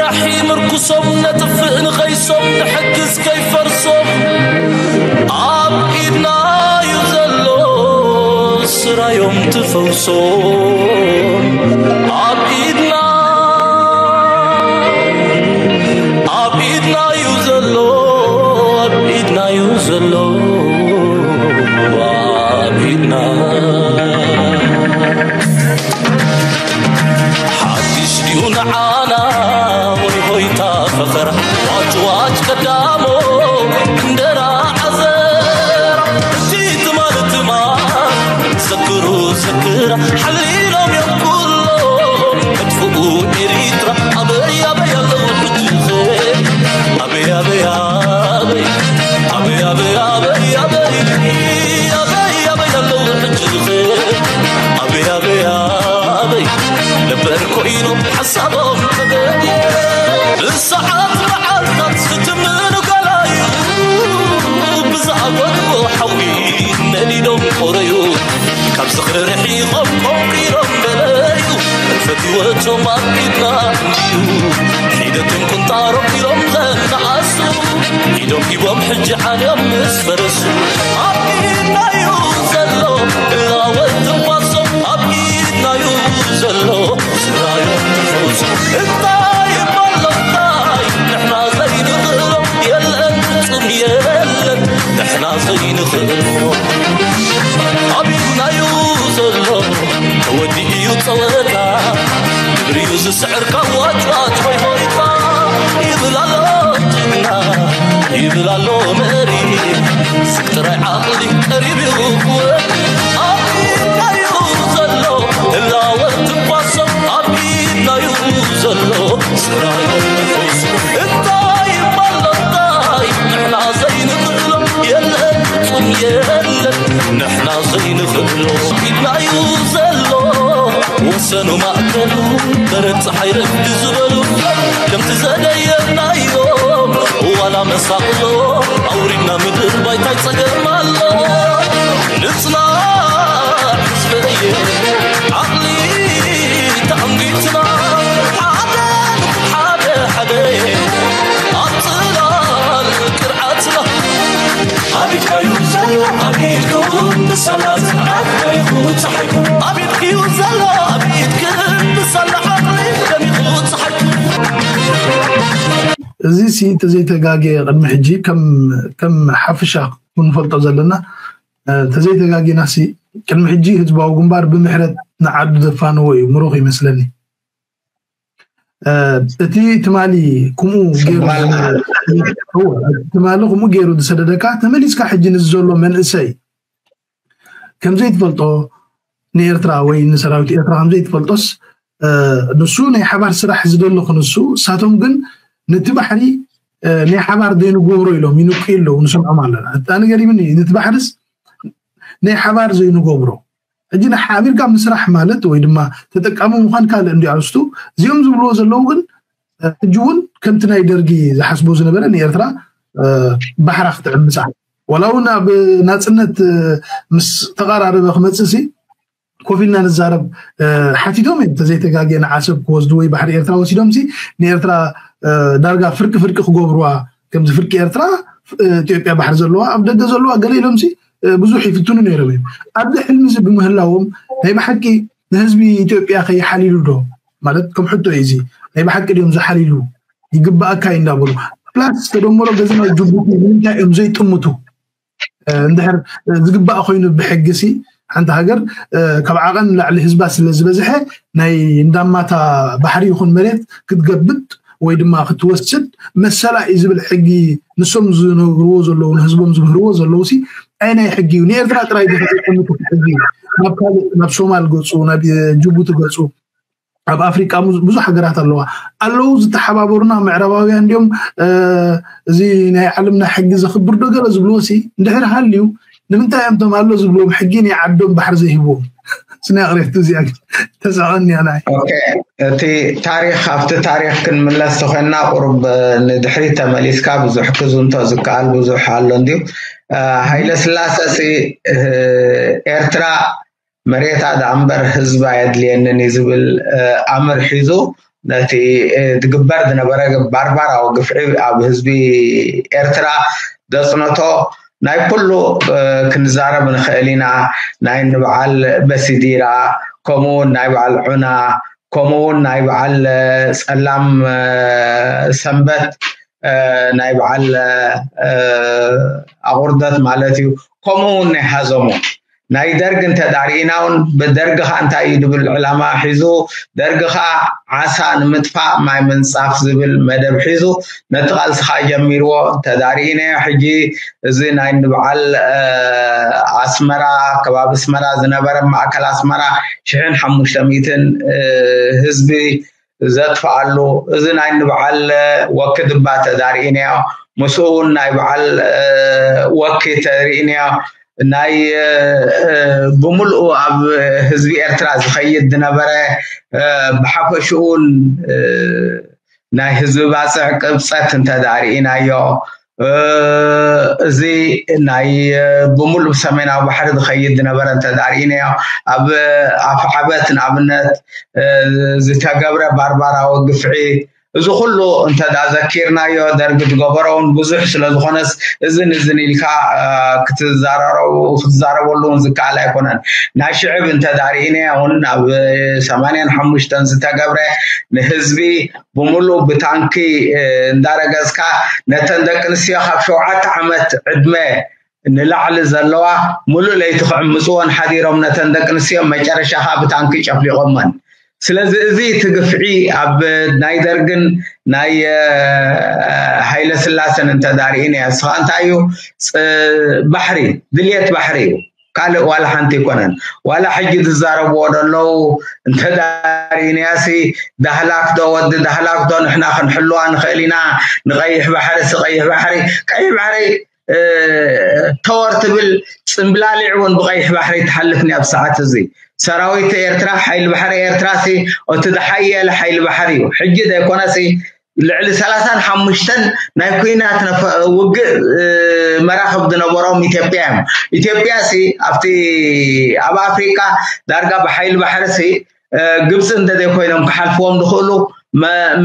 ራሒ ምርኩሶም ነጥፍእ ንኸይሶም ንሕግዝ ከይፈርሶም ኣብ ኢድና እዩ ዘሎ ስራዮም ትፈውሶም ኣብ ኢድና ኣብ ኢድና እዩ ዘሎ ኣብ ኢድና እዩ ዘሎ ኣብ ኢድና ሓድሽ ድዩ ንዓና ወይ ሆይታ ፈኸራ ዋጭ ዋጭ ቀዳሞ እንደራ ዓዘራ እቲ ትማል ትማል ዘክሩ ዘክራ ሓሊሎም እዮም ኩሎም መጥፍኡ ኤሪትራ ኣበይ ኣበይ ኣለዉ ሕጂ ኸ ኣበይ ኣበይ ኣበይ ኣበይ ኣበይ ኣበይ ኣበይ ኣበይ ኣበይ ኣለዉ ሕጂ ኸ ኣበይ ኣበይ ኣበይ ነበር ኮይኑ ሓሳቦም ተገዲ ብሰዓት መዓልታት ዝትምኑ ገላዩ ብዝኣጎድዎ ሓዊ ነዲዶም ቆረዩ ካብ ዝኽሪ ርሒቖም ቆንቂሮም ገለዩ ፈትወቶም ኣብ ኢድና እንድዩ ሒደቶም ቁንጣሮም ኢሎም ዘነኣሱ ኢዶም ሂቦም ሕጂ ዓንዮም ምስ ፈረሱ ኣብ ኢድናዩ ዘሎ እላወት ትንፋሶም ኣብ ኢድናዩ ዘሎ ስራዮም ትፈውሱ እንታይ ይባሎ እንታይ ንሕና ዘይንኽእሎ የለን ፍጹም የለን ንሕና ዘይንኽእሎ ኣብ ኢድናዩ ዘሎ ተወዲኡ እዩ ጸወታ ግብሪዩ ዝስዕር ካብ ዋጭዋጭ ወይ ሆይታ ይብል ኣሎ ጅግና ይብል ኣሎ መሪ ስቅ ጥራይ ዓቕሊ ቀሪብ እዩ ክወዲ ኣብ ኢድናዩ ዘሎ እላወት ትንፋሶም ኣብ ኢድናዩ ዘሎ ስራዮም ትፈውሱ እንታይ ይባሎ እንታይ ንሕና ዘይንኽእሎ የለን ፍጹም የለን ንሕና ዘይንኽእሎ ኢድናዩ ዘሎ ወሰኑ ማእከሉ በረድ ፀሓይ ረፍዲ ዝበሉ ከምቲ ዘደየብናዮም ዋላ መሳቕሎ ኣውሪድና ምድር ባይታይ ፀገም ኣሎ ንፅናዕ ህዝበየ ዓቕሊ ተኣንጊትና ሓደ ሓደ ሓደ ኣብ ፅላል ቅርዓትና ኣብ ኢድካዩ ዘሎ ኣብ ኢድኩም ብሰላ ፅንዓት ከይኹ ፀሓይኩም ኣብ ኢድክዩ ዘሎ ኣብ ኢድክን ብሰላ ዓቕሊ ደሚኹ ፀሓይኩም እዚ ሲ እንተዘይተጋግየ ቅድሚ ሕጂ ከም ከም ሓፍሻ ክንፈልጦ ዘለና እ፣ እንተዘይተጋጊና ሲ ቅድሚ ሕጂ ህዝባዊ ግንባር ብምሕረት ንዓዱ ዘፋንዎ እዩ ምሩኽ ይመስለኒ እ፣ እቲ ትማሊ ከምኡ ገይሩ እወ፣ እቲ ትማሊ ከምኡ ገይሩ ዝሰደደካ ተመሊስካ ሕጂ ንዚ ዘሎ መንእሰይ ከምዘይትፈልጦ ንኤርትራ ወይ ንሰራዊት ኤርትራ ከምዘይትፈልጦስ እ፣ ንሱ ናይ ሓባር ስራሕ ዝደሊ ክንሱ እሳቶም ግን ነቲ ባሕሪ እ፣ ናይ ሓባር ዘይንገብሮ ኢሎም ይንቁ ኣለዉ ንሰምዖም ኣለና እታ ነገር ይብኒ ነቲ ባሕርስ ናይ ሓባር ዘይንገብሮ ሕጂ ንሓቢርካ ምስራሕ ማለት ወይ ድማ ተጠቃሚ ምዃን ካልእ እንዲ ኣርስቱ እዚኦም ዝብልዎ ዘለዉ ግን እ፣ ሕጂ እውን ከምቲ ናይ ደርጊ ዝሓስቦ ዝነበረ ንኤርትራ እ፣ ባሕራ ክትዕምፃ ዋላ እውን ኣብ ናፅነት እ፣ ምስ ተቐራረበ ክመፅእ ሲ ኮፍ ኢልና ንዛረብ እ፣ ሓቲቶም እዮም ተዘይተጋግየ ንዓሰብ ክወስዱ ወይ ባሕሪ ኤርትራ ወሲዶም ሲ ንኤርትራ እ፣ ዳርጋ ፍርቂ ፍርቂ ክገብርዋ ከምዚ ፍርቂ ኤርትራ እ፣ ኢትዮጵያ ባሕሪ ዘለዋ ኣብ ደገ ዘለዋ ገለ ኢሎም ሲ እ፣ ብዙሕ ይፍትኑ ነይሮም እዮም ኣብዚ ሕልሚ እዚ ብምህላዎም ናይ ብሓቂ ንህዝቢ ኢትዮጵያ ከይሓሊሉ ዶ ማለት ከም ሕቶ እዩ እዚ ናይ ብሓቂ ድዮም ዝሓሊሉ ይግባኣካ እዩ እንዳበሉ ፕላስ ተደመሮ ገዚ ናይ ጅቡቲ ንምንታይ እዮም ዘይጥምቱ እ፣ እንድሕር እ፣ ዝግባእ ኮይኑ ብሕጊ ሲ ሓንቲ ሃገር እ፣ ካብ ዓቐን ንላዕሊ ህዝባ ስለ ዝበዝሐ ናይ እንዳማታ ባሕሪ ይኹን መሬት ክትገብጥ ወይ ድማ ክትወስድ መሰላ እዩ ዝብል ሕጊ ንሶም ዝነግርዎ ዘለዉ ንህዝቦም ዝምህርዎ ዘለዉ ሲ ኣይ ናይ ሕጊ እዩ ንኤርትራ ጥራይ ድሕጠምት ሕጊ ናብ ካልእ ናብ ሶማል ገፁ ናብ እ፣ ጅቡቲ ገፁ ኣብ ኣፍሪቃ ብዙ- ብዙሕ ሃገራት ኣለዋ ኣለዉ ዝተሓባበሩና ምዕራባውያን እንዲኦም እ፣ እዚ ናይ ዓለምና ሕጊ ዘኽብር ዶ ገለ ዝብልዎ ሲ እንድሕር ሃልዩ ንምንታይ እዮም ቶም ኣሎ ዝብልዎም ሕጊ ናይ ዓዶም ባሕሪ ዘይህብዎም ስኒ ኣቕሬት እዚኣ ግን ተስዕቐኒ እያ ንዓይ ኦኬ፣ እቲ ታሪክ ኣብቲ ታሪክ ክንምለስ ተኮይንና ቁሩብ ንድሕሪት ተመሊስካ ብዙሕ ክዝንቶ ዝከኣል ብዙሕ ኣሎ እንድዩ። እ፣ ሃይለ ስላሰ ሲ እ፣ ኤርትራ መሬታ ደኣ እምበር ህዝባ የድልየንን እዩ ዝብል እ፣ ኣምር ሒዙ ነቲ ዝግበር ዝነበረ ባርባራዊ ግፍዒ ኣብ ህዝቢ ኤርትራ ዘጽነቶ ናይ ኩሉ ክንዛረብ ንኽእል ኢና። ናይ ንበዓል በሲዲራ፣ ከምኡ እውን ናይ በዓል ዑና፣ ከምኡ እውን ናይ በዓል ጸላም ሰንበት፣ ናይ በዓል ኣቑርደት ማለት እዩ። ከምኡ እውን ናይ ሃዘሞ ናይ ደርግ እንተዳርኢና እውን ብደርግ ኸዓ እንታይ እዩ ዝብል ዕላማ ሒዙ፣ ደርግ ኸዓ ዓሳ ንምጥፋእ ማይ ምንጻፍ ዝብል መደብ ሒዙ ነቲ ቃልሲ ኸዓ ጀሚርዎ እንተዳርኢናዮ። ሕጂ እዚ ናይ ንበዓል ኣስመራ፣ ከባቢ ኣስመራ ዝነበረ፣ ማእከል ኣስመራ ሽሕን ሓሙሽተ ሚእትን ህዝቢ ዘጥፍኣሉ፣ እዚ ናይ ንበዓል ወኪ ድባ ተዳርኢናዮ። ምስኡ እውን ናይ በዓል ወኪ ተርእናዮ። ናይ ብምልኡ ኣብ ህዝቢ ኤርትራ ዝኸይድ ዝነበረ፣ ብሓፈሽኡ እውን ናይ ህዝቢ ባፅዕ ቅብፀት እንተዳርኢናዮ፣ እዚ ናይ ብምሉእ ሰሜናዊ ባሕሪ ዝኸይድ ዝነበረ እንተዳርኢናዮ፣ ኣብ ኣፍዓበት ንኣብነት ዝተገብረ ባርባራዊ ግፍዒ፣ እዚ ኩሉ እንተዳ ዘኪርናዮ፣ ደርግ ዝገበሮ እውን ብዙሕ ስለ ዝኾነስ፣ እዝን እዝን ኢልካ ክትዛረረቡ ክትዛረበሉ እውን ዝከኣል ኣይኮነን። ናይ ሽዕብ እንተዳርኢናዮ እውን ኣብ ሰማንያን ሓሙሽተን ዝተገብረ ንህዝቢ ብምሉእ ብታንኪ እንዳረገዝካ ነተን ደቂ ኣንስትዮ ካብ ሸውዓተ ዓመት ዕድመ ንላዕሊ ዘለዋ ሙሉእ ለይቲ ክዕምፅዎን ሓዲሮም ነተን ደቂ ኣንስትዮ መጨረሻ ከዓ ብታንኪ ጨፍሊቆመን። ስለዚ እዚ እቲ ግፍዒ ኣብ ናይ ደርግን ናይ ሃይለ ስላሰን እንተዳርኢናዮ፣ እስኻ እንታይ እዩ ባሕሪ ድልየት ባሕሪ እዩ። ካልእ ዋላ ሓንቲ ኣይኮነን። ዋላ ሕጂ ዝዛረብዎ ዘለዉ እንተዳርኢናያሲ፣ ዳህላክ ዶ ወዲ ዳህላክ ዶ ንሕና ክንሕልዋ ንኽእል ኢና፣ ንቀይሕ ባሕሪ ሲ ቀይሕ ባሕሪ ቀይሕ ባሕሪ ተወር ትብል ጽምብላሊዕ እውን ብቀይሕ ባሕሪ ትሓልፍ ንያ ብሰዓት እዚ። ሰራዊት ኤርትራ፣ ሓይሊ ባሕሪ ኤርትራ ሲ እቲ ዝሓየለ ሓይሊ ባሕሪ እዩ። ሕጂ ዘይኮነሲ ልዕሊ ሰላሳን ሓሙሽተን ናይ ኩናት ውግእ መራክብ ዝነበሮም ኢትዮጵያ እዮም። ኢትዮጵያ ሲ ኣብቲ ኣብ ኣፍሪቃ ዳርጋ ብሓይሊ ባሕሪ ሲ ግብፂ እንተዘይኮይኖም ክሓልፍዎም ዝኽእሉ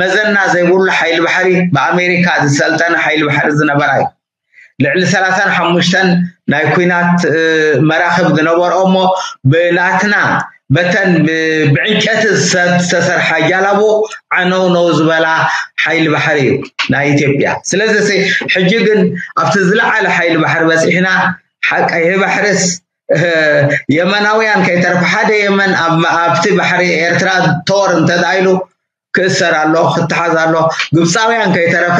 መዘና ዘይብሉ ሓይሊ ባሕሪ፣ ብኣሜሪካ ዝሰልጠነ ሓይሊ ባሕሪ ዝነበራ እዩ። ልዕሊ ሰላሳን ሓሙሽተን ናይ ኩናት መራክብ ዝነበርኦ እሞ ብናትና በተን ብዕንጨቲ ዝተሰርሓ ጃላቡ ዓነው ነው ዝበላ ሓይሊ ባሕሪ እዩ ናይ ኢትዮጵያ። ስለዚ ሕጂ ግን ኣብቲ ዝለዓለ ሓይሊ ባሕሪ በፂሕና፣ ቀይሕ ባሕርስ የመናውያን ከይተረፈ ሓደ የመን ኣብቲ ባሕሪ ኤርትራ ቶር እንተዳኢሉ ክእሰር ኣሎ፣ ክተሓዝ ኣሎ። ግብፃውያን ከይተረፈ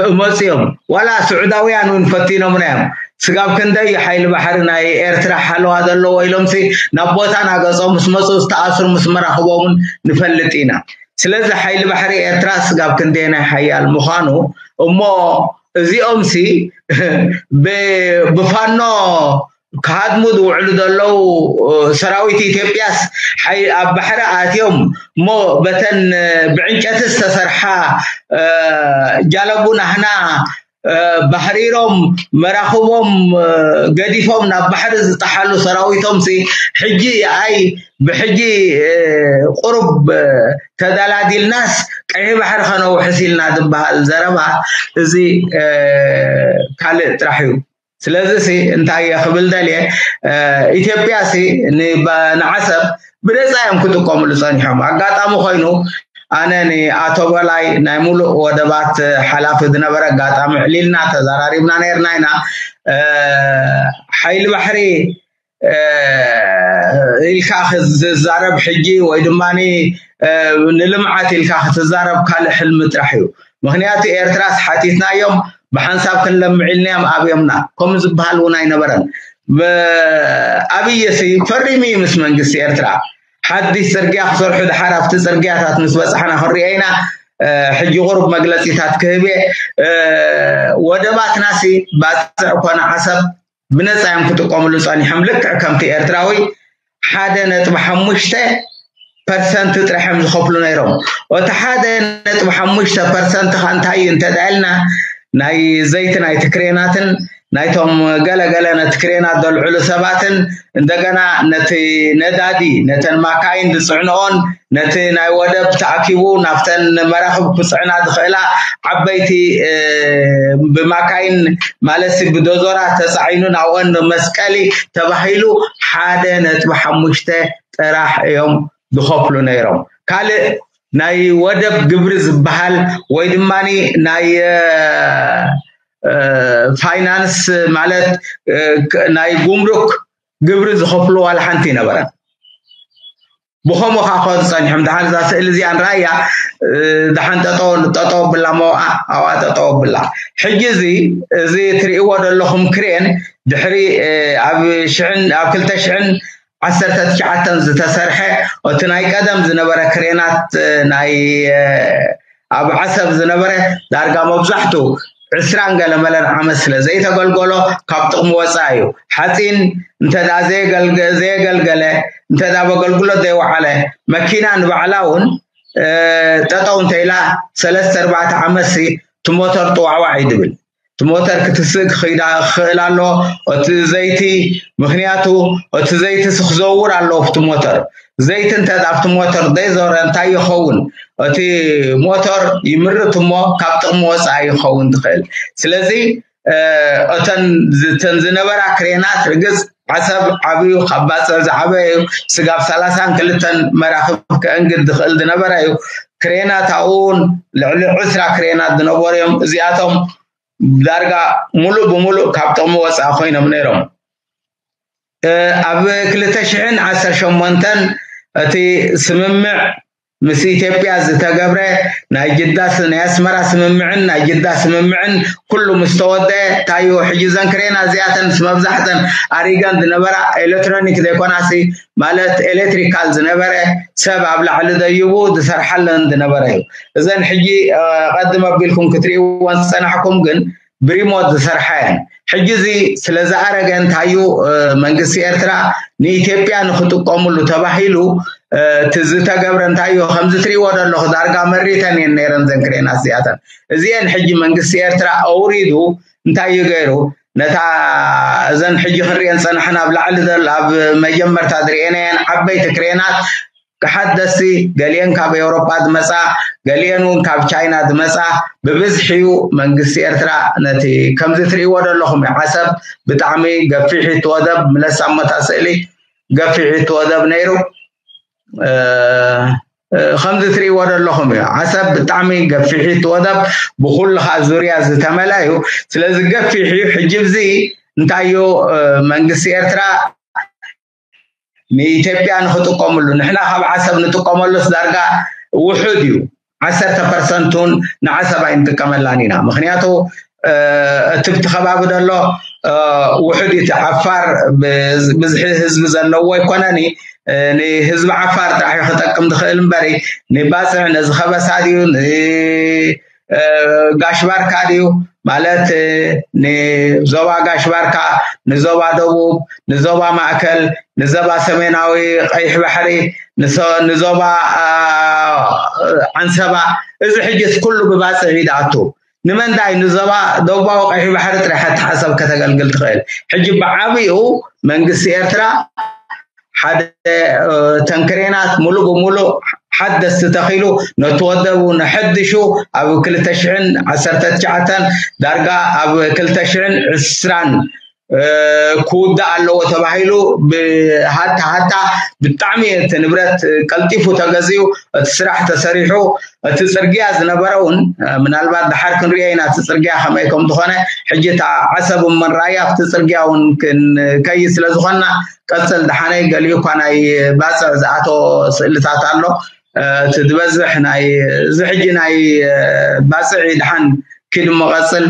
እመፅዮም ዋላ ስዑዳውያን እውን ፈቲኖምና እዮም። ስጋብ ክንደይ ሓይሊ ባሕሪ ናይ ኤርትራ ሓለዋ ዘለዎ ኢሎም ሲ ናብ ቦታ ናገፆም ምስ መፁ ዝተኣስሩ ምስ መራኽቦምን ንፈልጥ ኢና። ስለዚ ሓይሊ ባሕሪ ኤርትራ ስጋብ ክንደይ ናይ ሓያል ምዃኑ እሞ እዚኦም ሲ ብፋኖ ክሃድሙ ዝውዕሉ ዘለዉ ሰራዊት ኢትዮጵያስ ኣብ ባሕሪ ኣትዮም እሞ በተን ብዕንጨቲ ዝተሰርሓ ጃለቡ ናህና ባህሪሮም መራኽቦም ገዲፎም ናብ ባሕሪ ዝጠሓሉ ሰራዊቶም ሲ ሕጂ ኣይ ብሕጂ ቁሩብ ተዳላዲልናስ ቀይሕ ባሕሪ ከነውሕስ ኢልና ዝበሃል ዘረባ እዚ ካልእ ጥራሕ እዩ። ስለዚ ሲ እንታይ እየ ክብል ደልየ፣ ኢትዮጵያ ሲ ንዓሰብ ብነፃ እዮም ክጥቀምሉ ፀኒሖም። ኣጋጣሚ ኮይኑ ኣነ ንኣቶ በላይ ናይ ሙሉእ ወደባት ሓላፊ ዝነበረ ኣጋጣሚ ዕሊልና ተዘራሪብና ነርና ኢና። ሓይሊ ባሕሪ ኢልካ ክዛረብ ሕጂ ወይ ድማ ንልምዓት ኢልካ ክትዛረብ ካልእ ሕልሚ ጥራሕ እዩ። ምክንያቱ ኤርትራስ ሓቲትናዮም ብሓንሳብ ክንለምዕ ኢልናዮም ኣብዮምና ከም ዝበሃል እውን ኣይነበረን። ኣብይ ሲ ፈሪሙ እዩ ምስ መንግስቲ ኤርትራ ሓድሽ ፅርግያ ክሰርሑ ድሓር ኣብቲ ፅርግያታት ምስ በፃሕና ክንሪኦ ኢና። ሕጂ ቁሩብ መግለፂታት ክህብ እየ። ወደባትና ሲ ባፅዕ ኮነ ዓሰብ ብነፃ እዮም ክጥቀምሉ ፀኒሖም። ልክዕ ከምቲ ኤርትራዊ ሓደ ነጥቢ ሓሙሽተ ፐርሰንት ጥራሕ እዮም ዝኸፍሉ ነይሮም። እቲ ሓደ ነጥቢ ሓሙሽተ ፐርሰንት ኸ እንታይ እዩ እንተዳልና ናይ ዘይቲ ናይቲ ክሬናትን ናይቶም ገለገለ ነቲ ክሬናት ዘልዕሉ ሰባትን እንደገና ነቲ ነዳዲ ነተን ማካይን ዝፅዕንኦን ነቲ ናይ ወደብ ተኣኪቡ ናብተን መራኽብ ክፅዕና ዝኽእላ ዓበይቲ ብማካይን ማለት ብዶዞራት ተፃዒኑ ናብኦን መስቀሊ ተባሂሉ ሓደ ነጥቢ ሓሙሽተ ጥራሕ እዮም ዝኸፍሉ ነይሮም። ካልእ ናይ ወደብ ግብሪ ዝበሃል ወይ ድማ ናይ ፋይናንስ ማለት ናይ ጉምሩክ ግብሪ ዝኸፍሉ ዋላ ሓንቲ ይነበረን። ብኸምኡ ከዓ ከ ዝፀኒሖም ደሓን እዛ ስእሊ እዚኣ ንረኣያ። ደሓን ጠጠው ጠጠው ብላ መውኣ ኣብኣ ጠጠው ብላ። ሕጂ እዚ እዚ ትርእይዎ ዘለኹም ክሬን ድሕሪ ኣብ ሽሕን ኣብ ክልተ ሽሕን ዓሰርተ ትሽዓተን ዝተሰርሐ እቲ ናይ ቀደም ዝነበረ ክሬናት ናይ ኣብ ዓሰብ ዝነበረ ዳርጋ መብዛሕቱ ዕስራን ገለ መለን ዓመት ስለ ዘይተገልገሎ ካብ ጥቕሚ ወፃኢ እዩ። ሓፂን እንተ ደኣ ዘየገልገ- ዘየገልገለ እንተ ደኣ ኣብ ኣገልግሎት ዘይወዓለ መኪና ንባዕላ እውን ጠጠው እንተኢላ ሰለስተ ኣርባዕተ ዓመት ሲ እቲ ሞተር ጥዋዕዋዕ እዩ ድብል። እቲ ሞተር ክትስእ ክኽይዳ ክኽእል ኣሎ እቲ ዘይቲ። ምክንያቱ እቲ ዘይቲ ሲ ክዘውር ኣለዎ ኣብቲ ሞተር። ዘይቲ እንተ ኣብቲ ሞተር ዘይዞረ እንታይ ይኸውን? እቲ ሞተር ይምርት እሞ ካብ ጥቕሚ ወፃኢ ይኸውን ትኽእል። ስለዚ እተን ዝነበራ ክሬናት ርግፅ ዓሰብ ዓብዩ ካብ ባፅዕ ዝዓበየ እዩ። ስጋብ ሰላሳን ክልተን መራኽብ ከእንግድ ዝኽእል ዝነበረ እዩ። ክሬናት ኣብኡ እውን ልዕሊ ዕስራ ክሬናት ዝነበሩ እዮም። እዚኣቶም ዳርጋ ሙሉእ ብሙሉእ ካብ ጥቕሚ ወፃኢ ኮይኖም ነይሮም። ኣብ ክልተ ሽሕን ዓሰርተ ሸሞንተን እቲ ስምምዕ ምስ ኢትዮጵያ ዝተገብረ ናይ ጅዳ ስ- ናይ ኣስመራ ስምምዕን ናይ ጅዳ ስምምዕን ኩሉ ምስ ተወደአ ታዩ ሕጂ ዘን ክሬና እዚኣተን ምስ መብዛሕተን ኣሪገን ዝነበራ ኤሌክትሮኒክ ዘይኮናሲ ማለት ኤሌክትሪካል ዝነበረ ሰብ ኣብ ላዕሊ ደይቡ ዝሰርሓለን ዝነበረ እዩ። እዘን ሕጂ ቀድም ኣቢልኩም ክትርእይዎን ዝፀናሕኩም ግን ብሪሞት ዝሰርሓ እየን። ሕጂ እዚ ስለ ዝኣረገ እንታዩ መንግስቲ ኤርትራ ንኢትዮጵያ ንክጥቀሙሉ ተባሂሉ እቲ ዝተገብረ እንታዩ ከምዚ ትሪእዎ ዘለኹ ዳርጋ መሪተን እየን ነይረን ዘን ክሬናት እዚኣተን። እዚአን ሕጂ መንግስቲ ኤርትራ ኣውሪዱ እንታዩ ገይሩ ነታ እዘን ሕጂ ክንሪአን ፀናሕና ኣብ ላዕሊ ዘሎ ኣብ መጀመርታ ዝሪአናየን ዓበይቲ ክሬናት ሓደስቲ ገሊአን ካብ ኤውሮጳ ዝመፃ ገሊአን እውን ካብ ቻይና ዝመፃ ብብዝሒ እዩ። መንግስቲ ኤርትራ ነቲ ከምዚ ትርእይዎ ዘለኹም እዩ ዓሰብ ብጣዕሚ ገፊሒቲ ወደብ ምለሳ እሞ እታ ስእሊ ገፊሒቲ ወደብ ነይሩ። ከምዚ ትርእይዎ ዘለኹም እዩ ዓሰብ ብጣዕሚ ገፊሒቲ ወደብ ብኩሉ ከዓ ዙርያ ዝተመላ እዩ። ስለዚ ገፊሕ እዩ። ሕጂ ብዚ እንታይ እዩ መንግስቲ ኤርትራ ንኢትዮጵያ ንክጥቀምሉ ንሕና ካብ ዓሰብ ንጥቀመሉስ ዳርጋ ውሑድ እዩ። ዓሰርተ ፐርሰንት እውን ንዓሰብ ኣይንጥቀመላን ኢና። ምክንያቱ እቲ ብቲ ከባቢ ዘሎ ውሑድ እቲ ዓፋር ብዝሒ ህዝቢ ዘለዎ ኣይኮነን። ንህዝቢ ዓፋር ጥራሕ ክጠቅም ዝኽእል እምበሪ ንባፅዕ ነዚ ከበሳ ድዩ ጋሽ ባርካ ድዩ ማለት ንዞባ ጋሽ ባርካ ንዞባ ደቡብ ንዞባ ማእከል ንዞባ ሰሜናዊ ቀይሕ ባሕሪ ንዞባ ዓንሰባ እዚ ሕጅስ ኩሉ ብባፅዕ እዩ ዝኣቱ። ንመን ዳይ ንዞባ ደቡባዊ ቀይሕ ባሕሪ ጥራሕ ተሓሰብ ከተገልግል ትኽእል። ሕጂ ብዓብኡ መንግስቲ ኤርትራ ሓደ ተንክሬናት ሙሉእ ብሙሉእ ሓደስቲ ተኺሉ ነቲ ወደቡ ንሐድሹ ኣብ ክልተ ሽሕን ዓሰርተ ትሽዓተን ዳርጋ ኣብ ክልተ ሽሕን ዕስራን ክውዳእ ኣለዎ ተባሂሉ ብሃታ ሃታ ብጣዕሚ እቲ ንብረት ቀልጢፉ ተገዚኡ እቲ ስራሕ ተሰሪሑ እቲ ፅርግያ ዝነበረ እውን ምናልባት ድሓር ክንሪኦ ኢና እቲ ፅርግያ ከመይ ከም ዝኾነ ሕጂ እታ ዓሰብ እመን ራያ ኣብቲ ፅርግያ እውን ክንከይድ ስለ ዝኾንና ቀፅል ደሓነይ ገሊኡ እኳ ናይ ባፅዕ ዝኣተዎ ስእልታት ኣሎ እቲ ዝበዝሕ ናይ እዚ ሕጂ ናይ ባፅዕ ደሓን ኪድ እሞ ቀፅል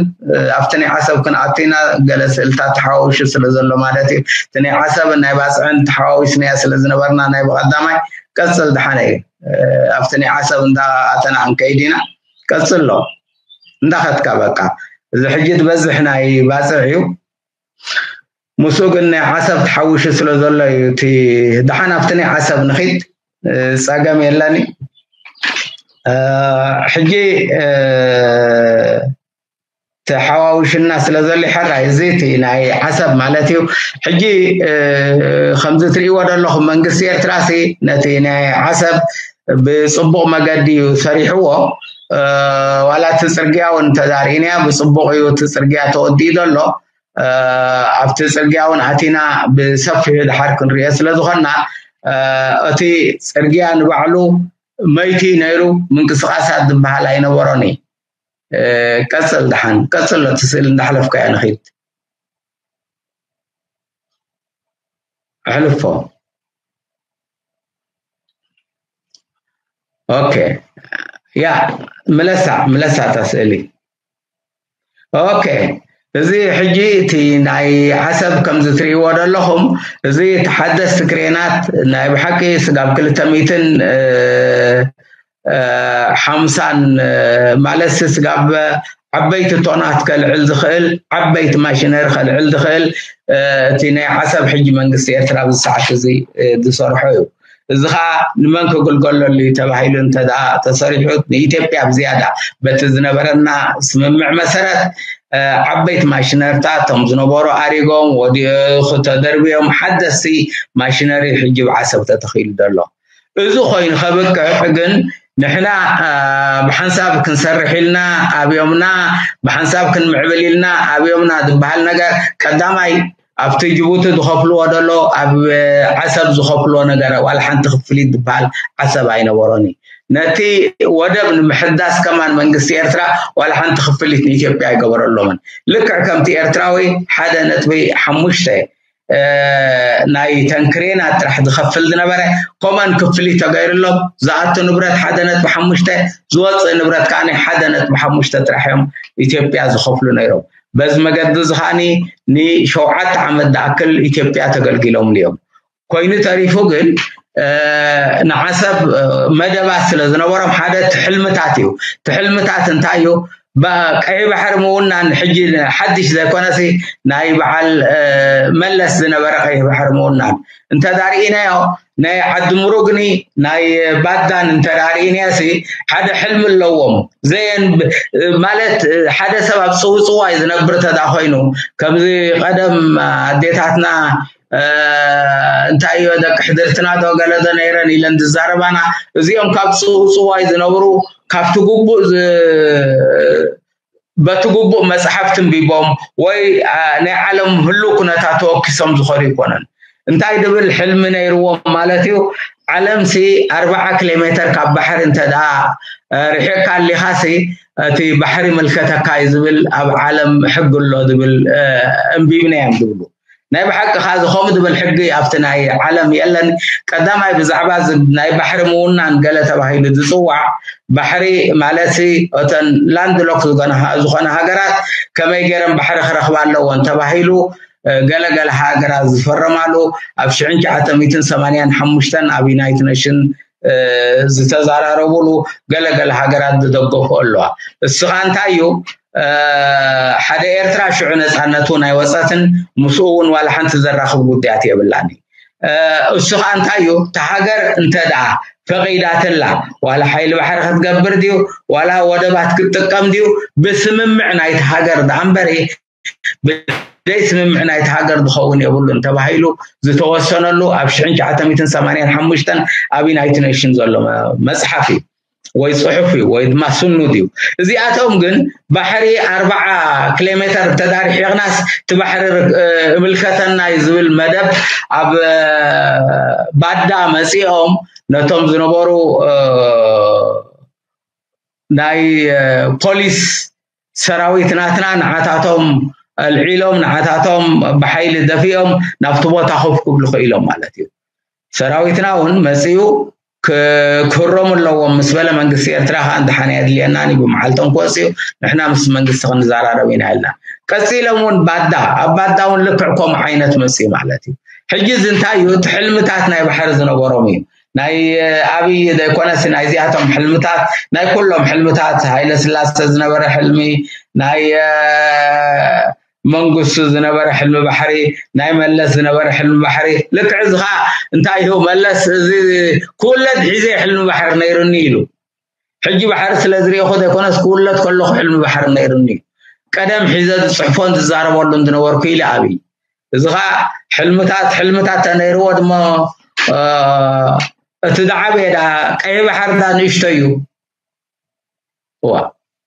ኣብቲ ናይ ዓሰብ ክንኣቱ ኢና ገለ ስእልታት ተሓዋዊሱ ስለ ዘሎ ማለት እዩ እቲ ናይ ዓሰብን ናይ ባፅዕን ተሓዋዊስናያ ስለ ዝነበርና ናይ ብቐዳማይ ቀፅል ደሓነ እዩ ኣብቲ ናይ ዓሰብ እንዳ ኣተና ክንከይድ ኢና ቀፅሎ እንዳኸትካ በቃ እዚ ሕጂ ትበዝሕ ናይ ባፅዕ እዩ ምስኡ ግን ናይ ዓሰብ ተሓዊሹ ስለ ዘሎ እዩ እቲ ደሓን ኣብቲ ናይ ዓሰብ ንኺድ ፀገም የለን ሕጂ ተሓዋውሽና ስለ ዘሎ፣ ሕራይ እዚ እቲ ናይ ዓሰብ ማለት እዩ። ሕጂ ከምዚ ትርእይዎ ዘለኹም መንግስቲ ኤርትራሲ ነቲ ናይ ዓሰብ ብጽቡቕ መገዲ እዩ ሰሪሕዎ። ዋላ እቲ ጽርግያ እውን ተዛሪእናያ ብጽቡቕ እዩ እቲ ጽርግያ ተወዲኡ ዘሎ። ኣብቲ ጽርግያ እውን ኣቲና ብሰፊሑ ድሓር ክንሪኦ ስለ ዝኾንና፣ እቲ ጽርግያ ንባዕሉ መይቲ ነይሩ፣ ምንቅስቓሳት ዝበሃል ኣይነበሮን እዩ። ቀጽል ደሓን ቀጽል እቲ ስእሊ እንዳሕለፍካዮ ንኺድ። ኣሕልፎ። ኦኬ። ያ፣ ምለሳ ምለሳ እታ ስእሊ። ኦኬ። እዚ ሕጂ እቲ ናይ ዓሰብ ከምዚ ትርእይዎ ዘለኹም፣ እዚ ተሓደስቲ ክሬናት ናይ ብሓቂ ስጋብ ክልተ ሚእትን ሓምሳን ማለት ስጋብ ዓበይቲ ቶናት ከልዕል ዝኽእል፣ ዓበይቲ ማሽነሪ ከልዕል ዝኽእል እቲ ናይ ዓሰብ ሕጂ መንግስቲ ኤርትራ ኣብዚ ሰዓት እዚ ዝሰርሖ እዩ። እዚ ኸዓ ንመን ክግልገለሉ እዩ ተባሂሉ እንተ ደኣ ተሰሪሑ፣ ንኢትዮጵያ ብዝያዳ በቲ ዝነበረና ስምምዕ መሰረት ዓበይቲ ማሽነርታት እቶም ዝነበሩ ኣሪጎም ወዲኡ ተደርብዮም ሓደስቲ ማሽነሪ ሕጂ ብዓሰብ ተተኺሉ ዘሎ። እዚ ኮይኑ ከብቅዕ ግን ንሕና ብሓንሳብ ክንሰርሕ ኢልና ኣብዮምና፣ ብሓንሳብ ክንምዕብል ኢልና ኣብዮምና ዝበሃል ነገር ቀዳማይ ኣብቲ ጅቡቲ ዝኸፍልዎ ደሎ ኣብ ዓሰብ ዝኸፍልዎ ነገር ዋላ ሓንቲ ክፍሊት ዝበሃል ዓሰብ ኣይነበሮን እዩ። ነቲ ወደብ ንምሕዳስ ከማን መንግስቲ ኤርትራ ዋላ ሓንቲ ክፍሊት ንኢትዮጵያ ኣይገበረሎምን። ልክዕ ከምቲ ኤርትራዊ ሓደ ነጥቢ ሓሙሽተ ናይ ተንክሬና ጥራሕ ዝኸፍል ዝነበረ ኮመን ክፍሊት ተገይርሎም ዝኣቱ ንብረት ሓደ ነጥቢ ሓሙሽተ ዝወፅእ ንብረት ከዓ ሓደ ነጥቢ ሓሙሽተ ጥራሕ እዮም ኢትዮጵያ ዝኸፍሉ ነይሮም። በዚ መገዲ እዚ ከዓኒ ንሸውዓተ ዓመት ዝኣክል ኢትዮጵያ ተገልጊሎም እዮም። ኮይኑ ተሪፉ ግን ንዓሰብ መደባት ስለ ዝነበሮም ሓደ ትሕልምታት እዩ። ትሕልምታት እንታይ እዩ? ቀይ ባሕሪ ምውናን ሕጂ ሓድሽ ዘይኮነሲ ናይ በዓል መለስ ዝነበረ ቀይ ባሕሪ ምውናን እንተዳርኢናዮ ናይ ዓዲ ምሩግኒ ናይ ባዳን እንተዳርኢናዮ ሲ ሓደ ሕልሚ ኣለዎም። ዘየን ማለት ሓደ ሰብ ኣብ ጽውጽዋይ ዝነብር ተዳ ኮይኑ ከምዚ ቀደም ኣዴታትና እንታይ እዮ ደቂ ሕድርትና ዶ ገለ ዶ ነይረን ኢለን ዝዛረባና እዚኦም ካብ ጽውጽዋይ ዝነብሩ ካብቲ ግቡእ በቲ ግቡእ መጽሓፍ ትንቢቦም ወይ ናይ ዓለም ህሉ ኩነታት ተወኪሶም ዝኾኑ ይኮነን። እንታይ ድብል ሕልሚ ነይርዎም ማለት እዩ። ዓለምሲ ኣርባዓ ኪሎ ሜተር ካብ ባሕሪ እንተ ደኣ ርሒቕካ ኣሊኻሲ እቲ ባሕሪ ምልከተካ እዩ ዝብል ኣብ ዓለም ሕጊ ኣሎ ዝብል እንቢብና እዮም ዝብሉ። ናይ ብሓቂ ካ እዚ ከምኡ ድብል ሕጊ ኣብቲ ናይ ዓለም የለን። ቀዳማይ ብዛዕባ ናይ ባሕሪ ምውናን ገለ ተባሂሉ ዝፅዋዕ ባሕሪ ማለትሲ እተን ላንድ ሎክ ዝኾነ ሃገራት ከመይ ገይረን ባሕሪ ክረኽባ ኣለዎን ተባሂሉ ገለገለ ሃገራት ዝፈረማሉ ኣብ ሽሕን ትሽዓተ ሚእትን ሰማንያን ሓሙሽተን ኣብ ዩናይትድ ኔሽን ዝተዘራረቡሉ ገለገለ ሃገራት ዝደገፉ ኣለዋ። እስኻ እንታይ እዩ ሓደ ኤርትራ ሽዑ ነፃነቱ ናይ ወፀትን ምስኡ እውን ዋላ ሓንቲ ዘራኽብ ጉዳያት የብላኒ። እሱ ከዓ እንታይ እዩ እቲ ሃገር እንተ ደኣ ፈቒዳትላ ዋላ ሓይሊ ባሕሪ ክትገብር ድዩ ዋላ ወደባት ክትጥቀም ድዩ ብስምምዕ ናይቲ ሃገር ደኣ እምበሪ ብደይ ስምምዕ ናይቲ ሃገር ዝኸውን የብሉን ተባሂሉ ዝተወሰነሉ ኣብ ሽሕን ትሽዓተ ሚእትን ሰማንያን ሓሙሽተን ኣብ ዩናይትድ ኔሽን ዘሎ መፅሓፍ እዩ ወይ ፅሑፍ እዩ ወይ ድማ ስኑድ እዩ። እዚኣቶም ግን ባሕሪ ኣርባዓ ኪሎ ሜተር ተዳሪሒቕናስ እቲ ባሕሪ እምልከተና እዩ ዝብል መደብ ኣብ ባዳ መፂኦም ነቶም ዝነበሩ ናይ ፖሊስ ሰራዊት ናትና ንዓታቶም ኣልዒሎም ንዓታቶም ብሓይሊ ደፊኦም ናብቲ ቦታ ኮፍ ክብሉ ክኢሎም ማለት እዩ። ሰራዊትና እውን መፅኡ ክህሮም ኣለዎም ምስ በለ መንግስቲ ኤርትራ ከዓ እንድሓን ኣየድልየናን እዩ ብመዓልቶም ክወፅኡ ንሕና ምስ መንግስቲ ክንዘራረብ ኢና ኢልና። ቀፂሎም እውን ባዳ ኣብ ባዳ እውን ልክዕ ከምኡ ዓይነት መፅኡ ማለት እዩ። ሕጂ እዚ እንታይ እዩ እቲ ሕልምታት ናይ ባሕሪ ዝነበሮም እዩ። ናይ ኣብይ ዘይኮነስ ናይዚኣቶም ሕልምታት ናይ ኩሎም ሕልምታት ሃይለ ስላሰ ዝነበረ ሕልሚ ናይ መንግስቱ ዝነበረ ሕልሚ ባሕሪ ናይ መለስ ዝነበረ ሕልሚ ባሕሪ ልክዕ እዚ ከዓ እንታይ እዩ መለስ እዚ ክውለድ ሒዘ ሕልሚ ባሕሪ ነይሩኒ ኢሉ ሕጂ ባሕሪ ስለ ዝሪእኹ ዘይኮነስ ክውለድ ከለኹ ሕልሚ ባሕሪ ነይሩኒ እዩ። ቀደም ሒዘ ዝፅሕፎን ዝዛረበሉን ዝነበርኩ ኢለ ኣብይ። እዚ ከዓ ሕልምታት ሕልምታት ተነይርዎ ድማ እቲ ዝዓበየ ዳ ቀይ ባሕር ዳ ንእሽቶ እዩ። ዋ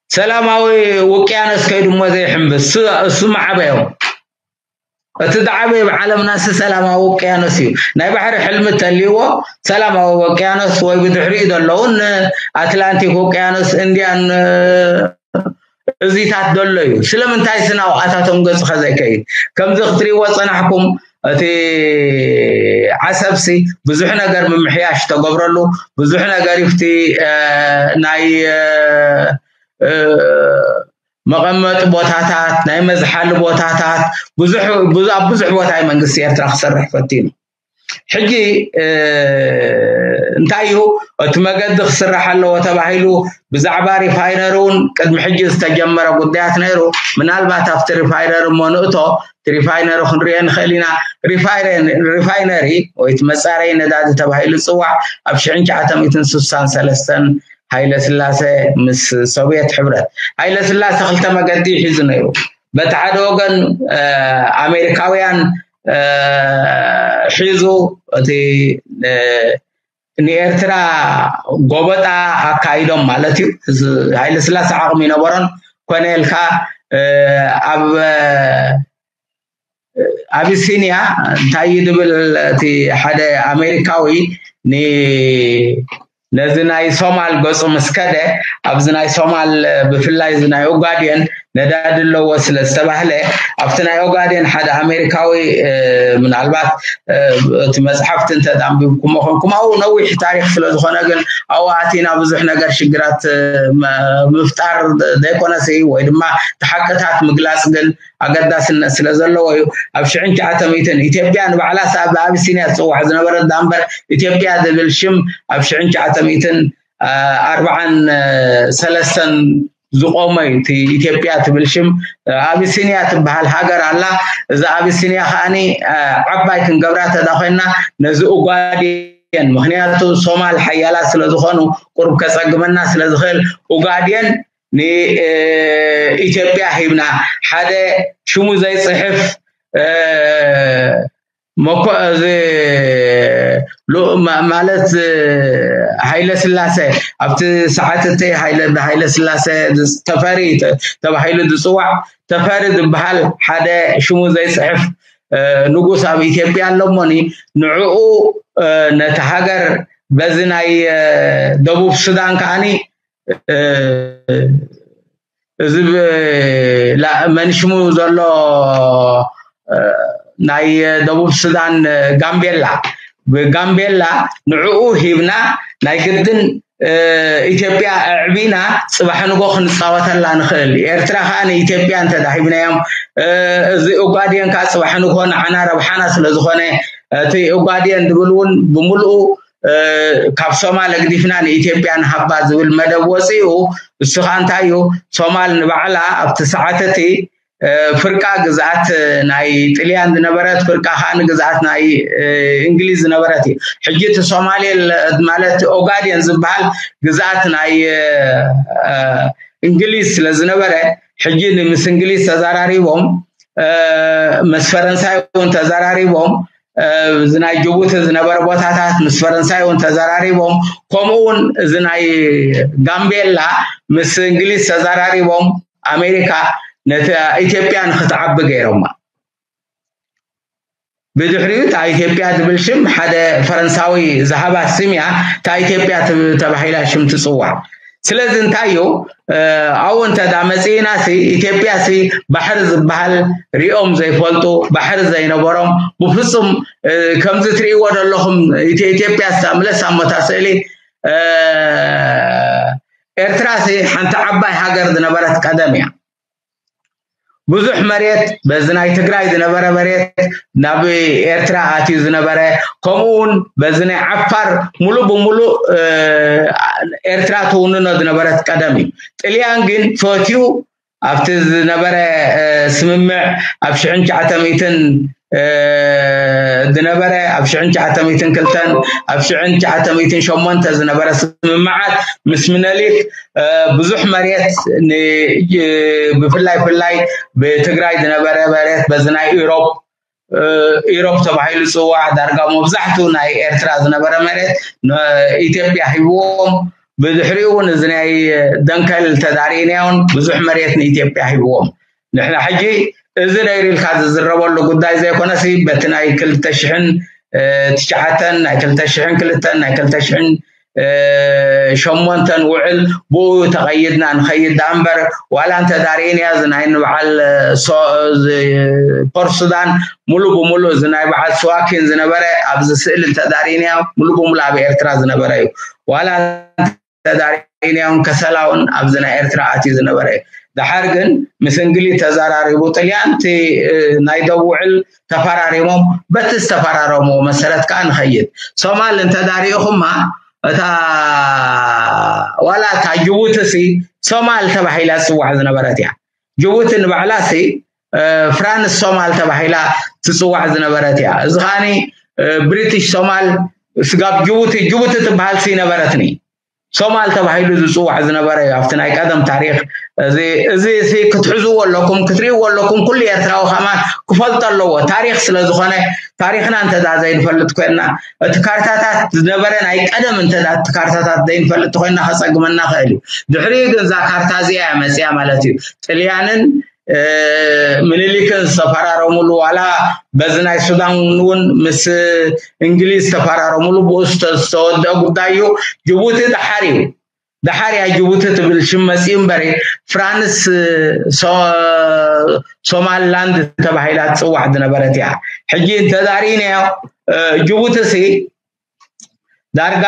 ሰላማዊ ውቅያኖስ ከይዱ እሞ ዘይሕምብስ እሱ ማዕበዮም። እቲ ዝዓበየ ብዓለምና ሲ ሰላማዊ ውቅያኖስ እዩ። ናይ ባሕሪ ሕልሚ ተልይዎ ሰላማዊ ውቅያኖስ ወይ ብድሕሪኡ ዘለውን ኣትላንቲክ ውቅያኖስ እንዲያን እዚታት ዘሎ እዩ። ስለምንታይ ስናውኣታቶም ገጽ ከዘይከይድ ከምዚ ክትሪእዎ ጸናሕኩም? እቲ ዓሰብሲ ብዙሕ ነገር ምምሕያሽ ተገብረሉ ብዙሕ ነገር ይፍቲ ናይ መቐመጢ ቦታታት ናይ መዝሓሊ ቦታታት ብዙሕ ኣብ ብዙሕ ቦታ እዩ መንግስቲ ኤርትራ ክሰርሕ ፈቲኑ። ሕጂ እንታይ እዩ እቲ መገዲ ክስራሕ ኣለዎ ተባሂሉ ብዛዕባ ሪፋይነሪ እውን ቅድሚ ሕጂ ዝተጀመረ ጉዳያት ነይሩ። ምናልባት ኣብቲ ሪፋይነሪ እሞ ንእቶ እቲ ሪፋይነሪ ክንሪኦ ንኽእል ኢና። ሪፋይነሪ ወይ እቲ መፃረይ ነዳዲ ተባሂሉ ዝፅዋዕ ኣብ ሽሕን ትሽዓተ ሚእትን ስሳን ሰለስተን ሃይለ ስላሴ ምስ ሶቪየት ሕብረት ሃይለ ስላሴ ክልተ መገዲ ሒዙ ነይሩ። በቲ ሓደ ወገን ኣሜሪካውያን ሒዙ እቲ ንኤርትራ ጎበጣ ኣካይዶም ማለት እዩ። ሃይለ ስላሴ ዓቕሚ ይነበሮን ኮነ ኢልካ ኣብ ኣቢሲንያ እንታይ እዩ ድብል እቲ ሓደ ኣሜሪካዊ ነዚ ናይ ሶማል ገፁ ምስ ከደ ኣብዚ ናይ ሶማል ብፍላይ እዚ ናይ ኦጋዴን ነዳዲ ኣለዎ ስለ ዝተባህለ ኣብቲ ናይ ኦጋዴን ሓደ ኣሜሪካዊ ምናልባት እቲ መፅሓፍቲ እንተ ኣንቢብኩሞ ኮንኩም ኣብኡ ነዊሕ ታሪክ ስለ ዝኾነ ግን ኣብኡ ኣቲና ብዙሕ ነገር ሽግራት ምፍጣር ዘይኮነሲ ወይ ድማ ተሓቅታት ምግላፅ ግን ኣገዳስነት ስለ ዘለዎ እዩ። ኣብ ሽሕን ትሽዓተ ሚእትን ኢትዮጵያ ንባዕላ ብኣቢሲንያ ዝፅዋዕ ዝነበረ ዳምበር ኢትዮጵያ ዝብል ሽም ኣብ ሽሕን ትሽዓተ ሚእትን ኣርባዓን ሰለስተን ዝቆመ እዩ። እቲ ኢትዮጵያ ትብል ሽም ኣቢሲንያ ትበሃል ሃገር ኣላ። እዛ ኣቢሲንያ ከዓኒ ዓባይ ክንገብራ ተዳ ኮይና ነዚ ኡጋዴን ምክንያቱ ሶማል ሓያላት ስለ ዝኾኑ ቁሩብ ከፀግመና ስለ ዝኽእል ኡጋዴን ንኢትዮጵያ ሂብና ሓደ ሽሙ ዘይፅሕፍ መኮ እዚ ማለት ሃይለ ስላሴ ኣብቲ ሰዓት እቲ ሃይለ ስላሴ ተፈሪ ተባሂሉ ዝፅዋዕ ተፈሪ ዝበሃል ሓደ ሽሙ ዘይፅሕፍ ንጉስ ኣብ ኢትዮጵያ ኣሎ እሞኒ ንዕኡ ነቲ ሃገር በዚ ናይ ደቡብ ሱዳን ከዓኒ እዚ መንሽሙ ዘሎ ናይ ደቡብ ሱዳን ጋምቤላ ብጋምቤላ ንዕኡ ሂብና ናይ ግድን ኢትዮጵያ ኣዕቢና ፅባሕ ንጎ ክንፃወተላ ንኽእል። ኤርትራ ከዓ ንኢትዮጵያ እንተዳሂብናዮም እዚ ኡጋዴን ከዓ ፅባሕ ንጎ ንዓና ረብሓና ስለዝኾነ እቲ ኡጋዴን ድብል እውን ብምልኡ ካብ ሶማል ኣግዲፍና ንኢትዮጵያ ንሃባ ዝብል መደብ ወፂኡ። እሱ ከዓ እንታይ እዩ? ሶማል ንባዕላ ኣብቲ ሰዓት እቲ ፍርቃ ግዝኣት ናይ ጥልያን ዝነበረት ፍርቃ ከዓ ንግዝኣት ናይ እንግሊዝ ዝነበረት እዩ። ሕጂ እቲ ሶማሌ ማለት ኦጋዴን ዝበሃል ግዝኣት ናይ እንግሊዝ ስለ ዝነበረ ሕጂ ምስ እንግሊዝ ተዘራሪቦም ምስ ፈረንሳይ እውን ተዘራሪቦም እዚ ናይ ጅቡቲ ዝነበረ ቦታታት ምስ ፈረንሳይ እውን ተዘራሪቦም ከምኡ እውን እዚ ናይ ጋምቤላ ምስ እንግሊዝ ተዘራሪቦም ኣሜሪካ ነቲ ኢትዮጵያ ንክትዓቢ ገይሮማ። ብድሕሪኡ እታ ኢትዮጵያ ዝብል ሽም ሓደ ፈረንሳዊ ዝሃባ ስም እያ። እታ ኢትዮጵያ ተባሂላ ሽም ትፅዋዕ። ስለዚ እንታይ እዩ ኣብኡ እንተ ዳ መፅእና ሲ ኢትዮጵያ ሲ ባሕሪ ዝበሃል ሪኦም ዘይፈልጡ ባሕሪ ዘይነበሮም ብፍፁም ከምዚ ትርእይዎ ዘለኹም ኢትዮጵያ ስታ ምለስ ኣሞታ ስእሊ ኤርትራ ሲ ሓንቲ ዓባይ ሃገር ዝነበረት ቀደም እያ። ብዙሕ መሬት በዚ ናይ ትግራይ ዝነበረ መሬት ናብ ኤርትራ ኣትዩ ዝነበረ ከምኡ እውን በዚ ናይ ዓፋር ሙሉእ ብሙሉእ ኤርትራ ትውንኖ ዝነበረት ቀደም እዩ። ጥልያን ግን ፈትዩ ኣብቲ ዝነበረ ስምምዕ ኣብ ሽሕን ትሽዓተ ሚእትን ዝነበረ ኣብ ሽሕን ትሽዓተ ሚእትን ክልተን ኣብ ሽሕን ትሽዓተ ሚእትን ሸሞንተ ዝነበረ ስምምዓት ምስ ምነሊክ ብዙሕ መሬት ብፍላይ ፍላይ ብትግራይ ዝነበረ መሬት በዚ ናይ ኢሮብ ኢሮብ ተባሂሉ ዝፅዋዕ ዳርጋ መብዛሕቱ ናይ ኤርትራ ዝነበረ መሬት ኢትዮጵያ ሂብዎም። ብድሕሪኡ እውን እዚ ናይ ደንከል ተዳሪእናዮን ብዙሕ መሬት ንኢትዮጵያ ሂብዎም። ንሕና ሕጂ እዚ ነይሩ ኢልካ ዝዝረበሉ ጉዳይ ዘይኮነሲ በቲ ናይ ክልተ ሽሕን ትሽዓተን ናይ ክልተ ሽሕን ክልተን ናይ ክልተ ሽሕን ሸሞንተን ውዕል ብኡ ተቐይድና ንኸይድ ዳ እምበር ዋላ እንተዳሪእን እያ እዚ ናይ ንበዓል ፖርት ሱዳን ሙሉ ብሙሉ እዚ ናይ በዓል ስዋኪን ዝነበረ ኣብዚ ስእሊ እንተዳሪእን እያ ሙሉ ብሙሉ ኣብ ኤርትራ ዝነበረ እዩ። ዋላ ተዳሪእን እዮም ከሰላውን ኣብዚ ናይ ኤርትራ ኣትዩ ዝነበረ እዩ። ደሓር ግን ምስ እንግሊዝ ተዘራሪቡ ጥልያን እቲ ናይ ደቡብ ውዕል ተፈራሪሞም በቲ ዝተፈራረምዎ መሰረት ከዓ ንኸይድ። ሶማል እንተዳሪእኹማ እታ ዋላ እታ ጅቡቲ ሲ ሶማል ተባሂላ ትፅዋዕ ዝነበረት እያ። ጅቡቲ ንባዕላ ሲ ፍራንስ ሶማል ተባሂላ ትፅዋዕ ዝነበረት እያ። እዚ ከዓኒ ብሪቲሽ ሶማል ስጋብ ጅቡቲ ጅቡቲ ትበሃል ሲ ነበረትኒ። ሶማል ተባሂሉ ዝፅዋዕ ዝነበረ እዩ ኣብቲ ናይ ቀደም ታሪክ። እዚ እዚ ክትሕዝዎ ኣለኩም ክትሪእዎ ኣለኩም። ኩሉ ኤርትራዊ ከማን ክፈልጦ ኣለዎ። ታሪክ ስለዝኾነ ታሪክና እንተዳ ዘይንፈልጥ ኮይና እቲ ካርታታት ዝነበረ ናይ ቀደም እንተዳ እቲ ካርታታት ዘይንፈልጥ ኮይና ከፀግመና ክእል እዩ። ድሕሪኡ ግን እዛ ካርታ እዚኣ እያ መፅያ ማለት እዩ። ጥልያንን ምኒልክን ዝተፈራረሙሉ ዋላ በዚ ናይ ሱዳን እውን ምስ እንግሊዝ ዝተፈራረሙሉ ብኡ ዝተወደአ ጉዳይ እዩ። ጅቡቲ ደሓር እዩ። ደሓር እያ ጅቡቲ ትብል ሽም መፅኡ እምበር ፍራንስ ሶማልላንድ ተባሂላ ትፅዋዕ ዝነበረት እያ። ሕጂ እንተዳሪእናዮ ጅቡቲ ሲ ዳርጋ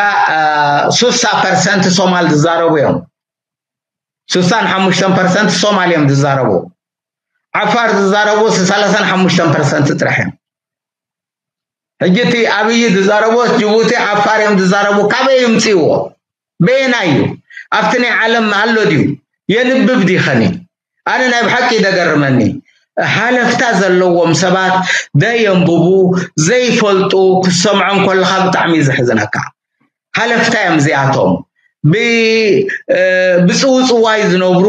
ሱሳ ፐርሰንት ሶማል ዝዛረቡ እዮም። ስሳን ሓሙሽተን ፐርሰንት ሶማል እዮም ዝዛረቡ። ዓፋር ዝዛረቡ ሰላሳን ሓሙሽተን ፐርሰንት ጥራሕ እዮም። ሕጂ እቲ ኣብይ ዝዛረቦስ ጅቡቲ ዓፋር እዮም ዝዛረቡ። ካበይ ይምፅእዎ? በየናይ እዩ? ኣብቲ ናይ ዓለም ኣሎ ድዩ? የንብብ ዲኸኒ? ኣነ ናይ ብሓቂ ደገርመኒ። ሃለፍታ ዘለዎም ሰባት ደየንብቡ ዘይፈልጡ ክሰምዖም ከለካ ብጣዕሚ እዩ ዘሕዝነካ። ሃለፍታ እዮም እዚኣቶም። ብፅውፅዋይ ዝነብሩ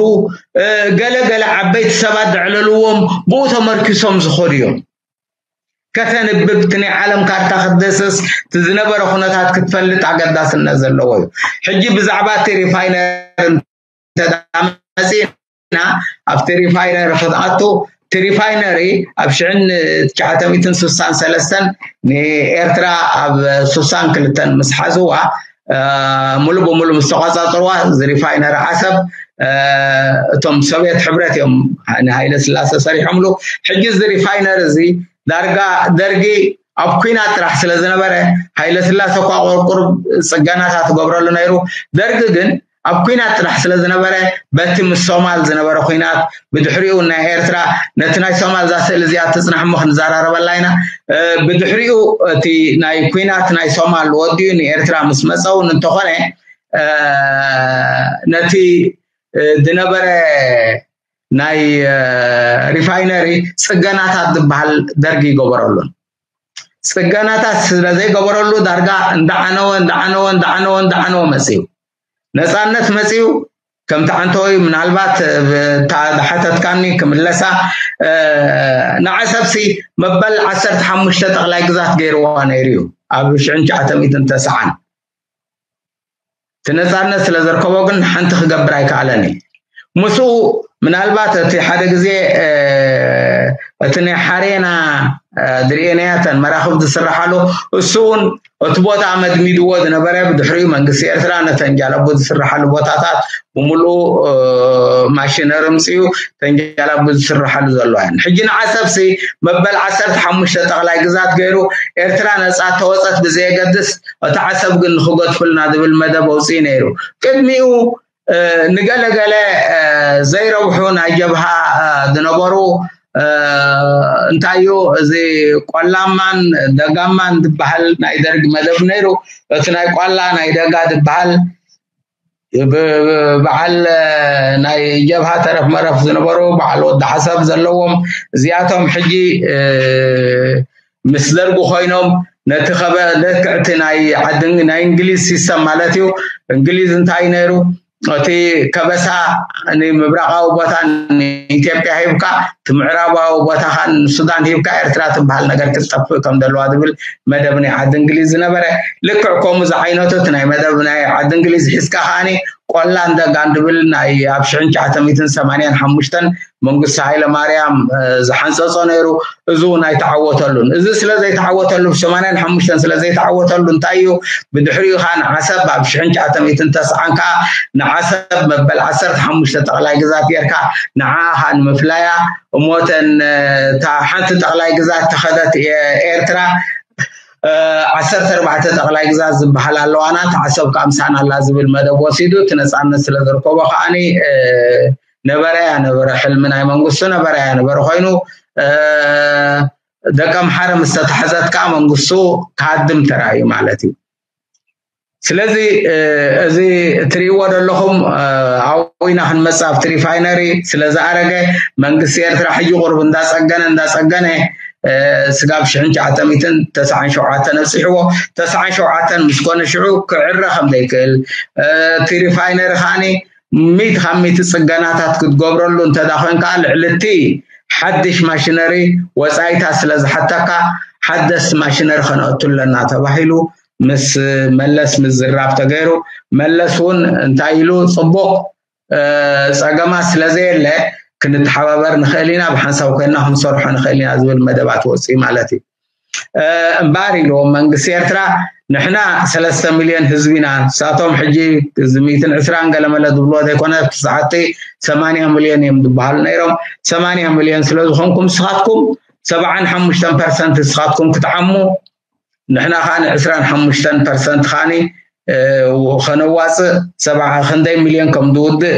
ገለገለ ዓበይቲ ሰባት ዘዕለልዎም ብኡ ተመርኪሶም ዝኸዱ እዮም። ከተንብብ እቲ ናይ ዓለም ካርታ ክትደስስ እቲ ዝነበረ ኩነታት ክትፈልጥ ኣገዳስነት ዘለዎ እዩ። ሕጂ ብዛዕባ እቲ ሪፋይነር እንተመፂና ኣብቲ ሪፋይነር ክትኣቱ እቲ ሪፋይነሪ ኣብ ሽሕን ትሽዓተ ሚእትን ስሳን ሰለስተን ንኤርትራ ኣብ ስሳን ክልተን ምስ ሓዝዋ ሙሉ ብሙሉ ምስ ተቋፃፅርዋ እዚ ሪፋይነሪ ዓሰብ እቶም ሶቪየት ሕብረት እዮም ንሃይለ ስላሰ ሰሪሖምሉ። ሕጂ እዚ ሪፋይነሪ እዚ ዳርጋ ደርጊ ኣብ ኩናት ጥራሕ ስለ ዝነበረ ሃይለ ስላሰ እኳ ቁርቁር ፅገናታት ገብረሉ ነይሩ። ደርጊ ግን ኣብ ኩናት ጥራሕ ስለ ዝነበረ በቲ ምስ ሶማል ዝነበረ ኩናት ብድሕሪኡ ናይ ኤርትራ ነቲ ናይ ሶማል እዛ ስእሊ እዚኣ ትፅናሕ እሞ ክንዘራረበላ ኢና። ብድሕሪኡ እቲ ናይ ኩናት ናይ ሶማል ወዲኡ ንኤርትራ ምስ መፀ እውን እንተኾነ ነቲ ዝነበረ ናይ ሪፋይነሪ ፅገናታት ዝበሃል ደርጊ ይገበረሉን ፅገናታት ስለ ዘይገበረሉ ዳርጋ እንዳዓነወ እንዳዓነወ እንዳዓነወ እንዳዓነወ መፅዩ። ነፃነት መፅዩ ከምቲ ዓንተወይ ምናልባት ዝሓተትካኒ ክምለሳ ንዓሰብሲ መበል ዓሰርተ ሓሙሽተ ጠቕላይ ግዛት ገይርዋ ነይሩ እዩ ኣብ ሽሕን ትሽዓተ ሚእትን ተስዓን። እቲ ነፃነት ስለ ዘርከቦ ግን ሓንቲ ክገብር ኣይከኣለን እዩ። ምስኡ ምናልባት እቲ ሓደ ግዜ እቲ ናይ ሓሬና ድርኤናያተን መራኽብ ዝስርሓሉ እሱ እውን እቲ ቦታ መድሚድዎ ዝነበረ ብድሕሪኡ መንግስቲ ኤርትራ ነተን ጃለቡ ዝስርሓሉ ቦታታት ብምሉኡ ማሽነሪ ምፅኡ ተንጃላቡ ዝስርሓሉ ዘሎ እየን። ሕጂ ንዓሰብሲ መበል ዓሰርተ ሓሙሽተ ጠቕላይ ግዛት ገይሩ ኤርትራ ነፃ ተወፀት ብዘየገድስ እቲ ዓሰብ ግን ንክገድፉልና ዝብል መደብ ኣውፅኡ ነይሩ። ቅድሚኡ ንገለገለ ዘይረብሑ ናይ ጀብሃ ዝነበሩ እንታይ እዩ እዚ ቆላማን ደጋማን ዝበሃል ናይ ደርግ መደብ ነይሩ። እቲ ናይ ቆላ ናይ ደጋ ዝበሃል በዓል ናይ ጀብሃ ተረፍ መረፍ ዝነበሩ በዓል ወዲ ሓሰብ ዘለዎም እዚኣቶም ሕጂ ምስ ደርጉ ኮይኖም ነቲ ከበ ልክዕቲ ናይ ዓዲ ናይ እንግሊዝ ሲስተም ማለት እዩ። እንግሊዝ እንታይ ነይሩ? እቲ ከበሳ ንምብራቃዊ ቦታ ንኢትዮጵያ ሂብካ፣ እቲ ምዕራባዊ ቦታኻ ንሱዳን ሂብካ ኤርትራ ትበሃል ነገር ክትጠፍእ ከም ዘለዋ ዝብል መደብ ናይ ዓዲ እንግሊዝ ዝነበረ። ልክዕ ከምኡ ዝዓይነቱ እቲ ናይ መደብ ናይ ዓዲ እንግሊዝ ሒዝካ ከዓኒ ቆላን ደጋን ዝብል ናይ ኣብ ሽሕን ትሽዓተ ሚእትን ሰማንያን ሓሙሽተን መንግስቲ ሃይለ ማርያም ዝሓንፀፆ ነይሩ። እዚ እውን ኣይተዓወተሉን። እዚ ስለ ዘይተዓወተሉ ብሰማንያን ሓሙሽተን ስለ ዘይተዓወተሉ እንታይ እዩ? ብድሕሪኡ ከዓ ንዓሰብ ኣብ ሽሕን ትሽዓተ ሚእትን ተስዓን ከዓ ንዓሰብ መበል ዓሰርተ ሓሙሽተ ጠቕላይ ግዛት ጌርካ ንዓ ከዓ ንምፍላያ እሞተን እታ ሓንቲ ጠቕላይ ግዛት ተኸደት ኤርትራ ዓሰርተ ኣርባዕተ ጠቕላይ ግዛት ዝበሃል ኣለዋና፣ ተዓሰብ ከዓ ምሳና ኣላ ዝብል መደብ ወሲዱ እቲ ነፃነት ስለ ዝርከቦ ከዓኒ ነበረያ ነበረ፣ ሕልሚ ናይ መንግስቱ ነበረያ ነበረ ኮይኑ ደቀምሓረ ምስ ተታሕዘት ከዓ መንግስቱ ክሃድም ተራእዩ ማለት እዩ። ስለዚ እዚ እትርእይዎ ዘለኹም ኣብኡ ኢና ክንመፅእ ኣብቲ ሪፋይነሪ ስለ ዝኣረገ መንግስቲ ኤርትራ ሕጂ ቁርብ እንዳፀገነ እንዳፀገነ ስጋብ ሽሕን ትሽዓተ ሚእትን ተስዓን ሸውዓተን ኣብፂሕዎ። ተስዓን ሸውዓተን ምስ ኮነ ሽዑ ክዕረ ከም ዘይክእል እቲ ሪፋይነሪ ከዓኒ ሚእቲ ካብ ሚእቲ ፅገናታት ክትገብረሉ እንተዳ ኮይንካ ልዕሊ እቲ ሓድሽ ማሽነሪ ወፃኢታት ስለ ዝሓተካ ሓደስቲ ማሽነሪ ከነእቱ ኣለና ተባሂሉ ምስ መለስ ምዝራብ ተገይሩ። መለስ እውን እንታይ ኢሉ? ፅቡቕ ፀገማት ስለዘየለ ክንተሓባበር ንኽእል ኢና፣ ብሓንሳብ ኮይንና ክንሰርሖ ንኽእል ኢና ዝብል መደባት ወፅኢ ማለት እዩ። እምበኣር ኢልዎም መንግስቲ ኤርትራ ንሕና ሰለስተ ሚልዮን ህዝቢ ኢና፣ ንሳቶም ሕጂ እዚ ሚእትን ዕስራን ገለመለ ዝብልዎ ዘይኮነ እቲ ሰዓቲ ሰማንያ ሚልዮን እዮም ዝበሃሉ ነይሮም። ሰማንያ ሚልዮን ስለ ዝኾንኩም ንስኻትኩም ሰብዓን ሓሙሽተን ፐርሰንት ንስኻትኩም ክትዓሙ ንሕና ከዓ ዕስራን ሓሙሽተን ፐርሰንት ከዓኒ ከነዋፅእ ሰብዓ ክንደይ ሚልዮን ከም ዝውድእ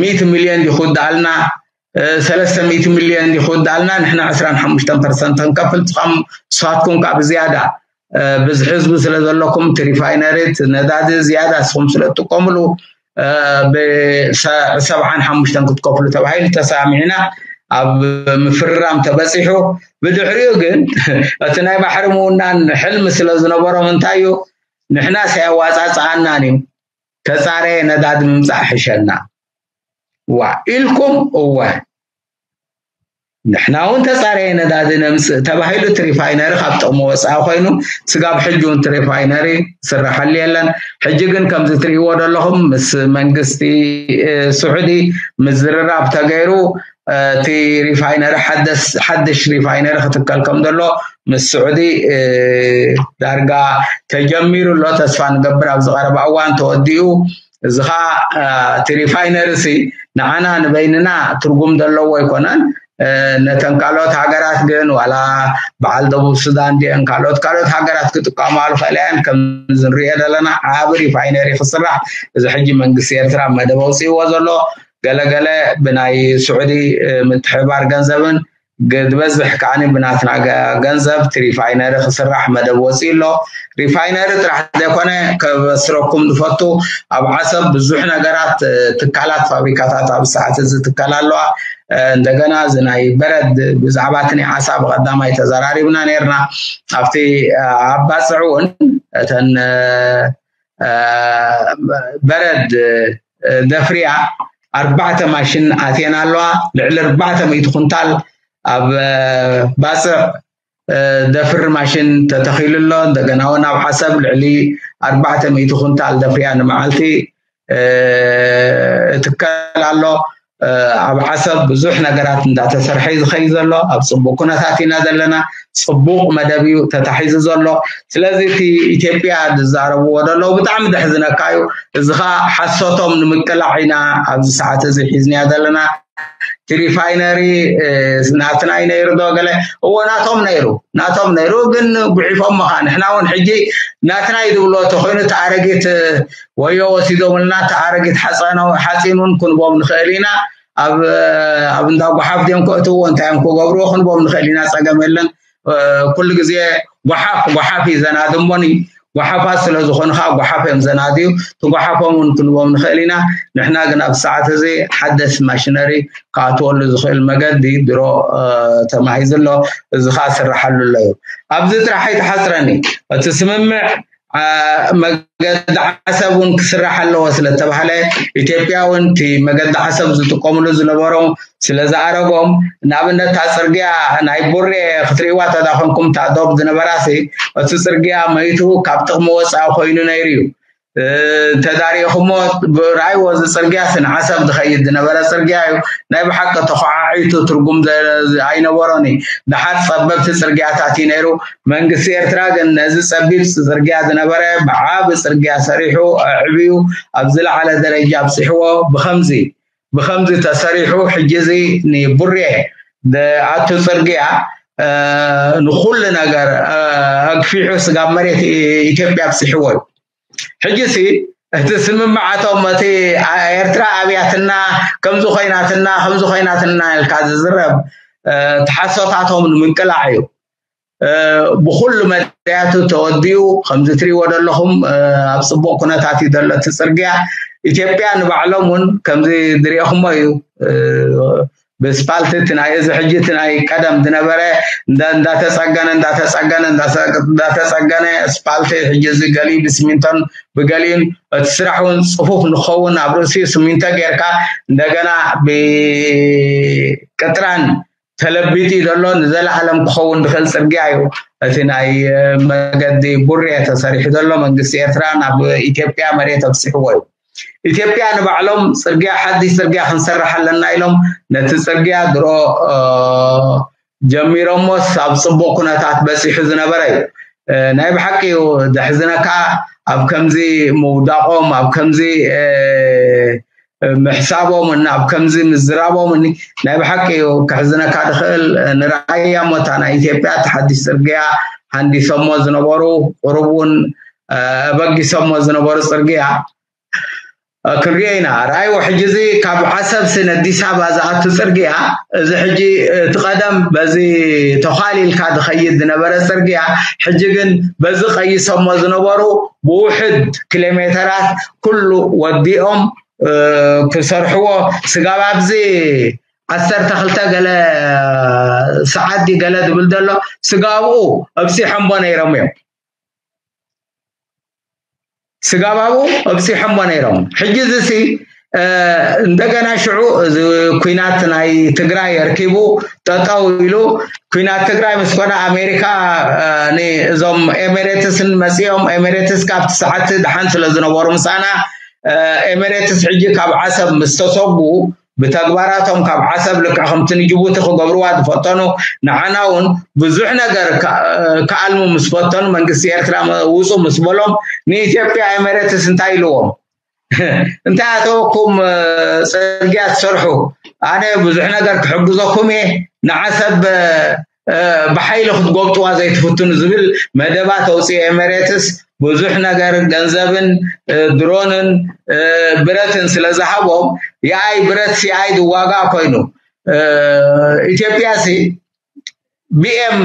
ሚእቲ ሚልዮን ድዩ ክውድኣልና ሰለስተ ሚእቲ ሚልዮን ድዩ ክውድኣልና ንሕና ዕስራን ሓሙሽተን ፐርሰንት ክንከፍል ንስኻትኩም ከዓ ብዝያዳ ብዝሒ ህዝቢ ስለ ዘለኩም እቲ ሪፋይነሪ ነዳዲ ዝያዳ ንስኹም ስለ ትጥቀምሉ ብሰብዓን ሓሙሽተን ክትከፍሉ ተባሂሉ ተሰማሚዕና ኣብ ምፍርራም ተበፂሑ። ብድሕሪኡ ግን እቲ ናይ ባሕሪ ምውናን ሕልሚ ስለ ዝነበሮም እንታይ እዩ ንሕናስ ኣየዋፃፅኣናን እዩ ተፃረየ ነዳዲ ምምፃእ ሕሸና ዋ ኢልኩም እወ ንሕና እውን ተፃረየ ነዳዲ ነምፅእ ተባሂሉ እቲ ሪፋይነሪ ካብ ጥቕሚ ወፃኢ ኮይኑ ስጋብ ሕጂ እውን እቲ ሪፋይነሪ ዝስረሓሉ የለን። ሕጂ ግን ከምዚ ትርእይዎ ዘለኹም ምስ መንግስቲ ስዑዲ ምዝርራብ ተገይሩ እቲ ሪፋይነሪ ሓደስ ሓድሽ ሪፋይነሪ ክትከል ከም ዘሎ ምስ ስዑዲ ዳርጋ ተጀሚሩ ኣሎ። ተስፋ ንገብር ኣብዚ ቀረባ እዋን ተወዲኡ እዚ ኸዓ እቲ ሪፋይነሪ ሲ ንዓና ንበይንና ትርጉም ዘለዎ ኣይኮነን። ነተን ካልኦት ሃገራት ግን ዋላ በዓል ደቡብ ሱዳን ድየን ካልኦት ካልኦት ሃገራት ክጥቀማሉ ኽእላ እየን። ከምዚ ንሪኦ ዘለና ዓቢ ሪፋይነሪ ክስራሕ እዚ ሕጂ መንግስቲ ኤርትራ መደብ ኣውፅእዎ ዘሎ ገለገለ ብናይ ስዑዲ ምትሕባር ገንዘብን ዝበዝሕ ከዓኒ ብናትና ገንዘብ እቲ ሪፋይነሪ ክስራሕ መደብ ወፂኡ ኣሎ። ሪፋይነሪ ጥራሕ ዘይኮነ ከበስረኩም ዝፈቱ ኣብ ዓሰብ ብዙሕ ነገራት ትካላት ፋብሪካታት ኣብ ሰዓት እዚ ትካል ኣለዋ። እንደገና እዚ ናይ በረድ ብዛዕባ እቲ ናይ ዓሳ ብቐዳማይ ተዘራሪብና ነርና ኣብቲ ኣብ ባፅዕ እውን እተን በረድ ደፍርያ ኣርባዕተ ማሽን ኣትየን ኣለዋ። ልዕሊ ኣርባዕተ ሚእቲ ኩንታል ኣብ ባፅዕ ደፍር ማሽን ተተኺሉ ኣሎ። እንደገና እውን ኣብ ዓሰብ ልዕሊ ኣርባዕተ ሚእቲ ኩንታል ደፍርያ ንመዓልቲ እትከል ኣሎ። ኣብ ዓሰብ ብዙሕ ነገራት እንዳተሰርሐ እዩ ዝኸይ ዘሎ። ኣብ ፅቡቅ ኩነታት ኢና ዘለና። ፅቡቅ መደብ እዩ ተታሒዙ ዘሎ። ስለዚ እቲ ኢትዮጵያ ዝዛረብዎ ዘለዉ ብጣዕሚ ደሕዝነካ እዩ። እዚ ኸዓ ሓሶቶም ንምቅላዕ ኢና ኣብዚ ሰዓት እዚ ሒዝንያ ዘለና። እቲ ሪፋይነሪ ናትና እዩ ነይሩ ዶ ገለ? እዎ ናቶም ነይሩ፣ ናቶም ነይሩ ግን ጉሒፎም ምኻ ንሕና እውን ሕጂ ናትና እዩ ዝብሎ ተኮይኑ እቲ ኣረጊት ወዮ ወሲዶምልና እቲ ኣረጊት ሓፂን እውን ክንቦም ንኽእል ኢና። ኣብ ኣብ እንዳ ጓሓፍ ድዮም ከእትዎ እንታይ እዮም ክገብርዎ ክንቦም ንኽእል ኢና፣ ፀገም የለን። ኩሉ ግዜ ጓሓፍ ጓሓፍ እዩ ዘናድሞኒ። ጓሓፋት ስለ ዝኾኑ ከዓ ጓሓፍ እዮም ዘናድዩ። እቲ ጓሓፎም እውን ክንቦም ንኽእል ኢና። ንሕና ግን ኣብ ሰዓት እዚ ሓደስ ማሽነሪ ክኣትወሉ ዝኽእል መገዲ ድሮ ተማሂዙ ኣሎ። እዚ ከዓ ስራሓሉ ኣሎ እዩ። ኣብዚ ጥራሕ ኣይተሓፅረኒ እቲ ስምምዕ መገዲ ዓሰብ እውን ክስራሕ ኣለዎ ስለተባህለ፣ ኢትዮጵያ እውን እቲ መገዲ ዓሰብ ዝጥቀምሉ ዝነበሩ ስለ ዝኣረጎም፣ ንኣብነት እታ ፅርግያ ናይ ቡሬ ክትርእይዋ ተዳኾንኩም እታ ዶብ ዝነበራሲ፣ እቲ ፅርግያ መይቱ ካብ ጥቕሚ ወፃኢ ኮይኑ ነይሩ እዩ። ተዳሪኹሞ ርኣይዎ፣ እዚ ፅርግያ ስን ዓሰብ ዝኸይድ ዝነበረ ፅርግያ እዩ። ናይ ብሓቂ ተኳዓዒቱ ትርጉም ኣይነበሮን እዩ። ደሓር ፀበብቲ ፅርግያታት እዩ ነይሩ። መንግስቲ ኤርትራ ግን ነዚ ፀቢብ ፅርግያ ዝነበረ ብዓቢ ፅርግያ ሰሪሑ ኣዕብዩ ኣብ ዝለዓለ ደረጃ ኣብፅሕዎ። ብኸምዚ ብኸምዚ ተሰሪሑ ሕጂ እዚ ንቡሬ ኣቱ ፅርግያ ንኩሉ ነገር ኣግፊሑ ስጋብ መሬት ኢትዮጵያ ኣብፅሕዎ እዩ። ሕጂ ሲ እቲ ስምምዓቶም እቲ ኤርትራ ኣብያትና ከምዚ ኮይናትና ከምዚ ኮይናትና ኢልካ ዝዝረብ ተሓሶታቶም ንምንቅላዕ እዩ። ብኩሉ መዳያቱ ተወዲኡ ከምዚ ትሪእዎ ዘለኹም ኣብ ፅቡቅ ኩነታት እዩ ዘሎ እቲ ፅርግያ። ኢትዮጵያ ንባዕሎም እውን ከምዚ ዝሪእኹሞ እዩ። ብስፓልቲ እቲ ናይ እዚ ሕጂ እቲ ናይ ቀደም ዝነበረ እንዳተፀገነ እንዳተፀገነ እንዳተፀገነ ስፓልቲ ሕጂ እዚ ገሊኡ ብስሚንቶን ብገሊኡን እቲ ስራሕ እውን ፅፉፍ ንክኸውን ኣብ ርእሲኡ ስሚንቶ ጌርካ እንደገና ብቅጥራን ተለቢጡ ዘሎ ንዘለኣለም ክኸውን ዝኽእል ፅርግያ እዩ። እቲ ናይ መገዲ ቡሬ ተሰሪሑ ዘሎ መንግስቲ ኤርትራ ናብ ኢትዮጵያ መሬት ኣብፅሕዎ እዩ። ኢትዮጵያ ንባዕሎም ፅርግያ ሓድሽ ፅርግያ ክንሰርሕ ኣለና ኢሎም ነቲ ፅርግያ ድሮ ጀሚሮሞስ ኣብ ፅቡቅ ኩነታት በፂሑ ዝነበረ እዩ። ናይ ብሓቂ እዩ ዘሕዝነካ ኣብ ከምዚ ምውዳቆም ኣብ ከምዚ ምሕሳቦምን ኣብ ከምዚ ምዝራቦምን ናይ ብሓቂ እዩ ከሕዝነካ ዝኽእል። ንራያ ሞታ ናይ ኢትዮጵያ እቲ ሓድሽ ፅርግያ ሃንዲሶሞ ዝነበሩ ቁሩብ እውን ኣበጊሶሞ ዝነበሩ ፅርግያ ክንሪኦ ኢና። ርኣይዎ ሕጂ እዚ ካብ ዓሰብ ስን ኣዲስ ኣበባ ዝኣቱ ፅርግያ እዚ ሕጂ እቲ ቀደም በዚ ተዃሊልካ ዝኸይድ ዝነበረ ፅርግያ ሕጂ ግን በዚ ቀይሶሞ ዝነበሩ ብውሕድ ኪሎ ሜተራት ኩሉ ወዲኦም ክሰርሕዎ ስጋብ ኣብዚ ዓሰርተ ክልተ ገለ ሰዓት ዲ ገለ ዝብል ዘሎ ስጋብኡ ኣብፂሖምቦ ነይሮም እዮም። ስጋባቡ ኣብፂሖሞ ነይሮም። ሕጂ እዚ ሲ እንደገና ሽዑ እዚ ኩናት ናይ ትግራይ ኣርኪቡ ጠጠው ኢሉ ኩናት ትግራይ ምስ ኮነ ኣሜሪካ እዞም ኤሜሬትስን መፂኦም ኤሜሬትስ ካብቲ ሰዓት ደሓን ስለ ዝነበሩ ምሳና ኤሜሬትስ ሕጂ ካብ ዓሰብ ምስ ተሰጉ ብተግባራቶም ካብ ዓሰብ ልክዕ ከምቲ ንጅቡቲ ክገብርዋ ዝፈተኑ ንዓና እውን ብዙሕ ነገር ክኣልሙ ምስ ፈተኑ መንግስቲ ኤርትራ ውፁ ምስ በሎም ንኢትዮጵያ ኤሜሬትስ እንታይ ኢልዎም እንታይ ኣተወኩም ፅርግያ ትሰርሑ ኣነ ብዙሕ ነገር ክሕግዘኩም እየ ንዓሰብ ብሓይሊ ክትጎብጥዋ ዘይትፍትኑ ዝብል መደባት ኣውፅኡ ኤሜሬትስ ብዙሕ ነገር ገንዘብን ድሮንን ብረትን ስለ ዝሃቦም የኣይ ብረት ሲኣይ ዝዋጋ ኮይኑ ኢትዮጵያ ሲ ቢኤም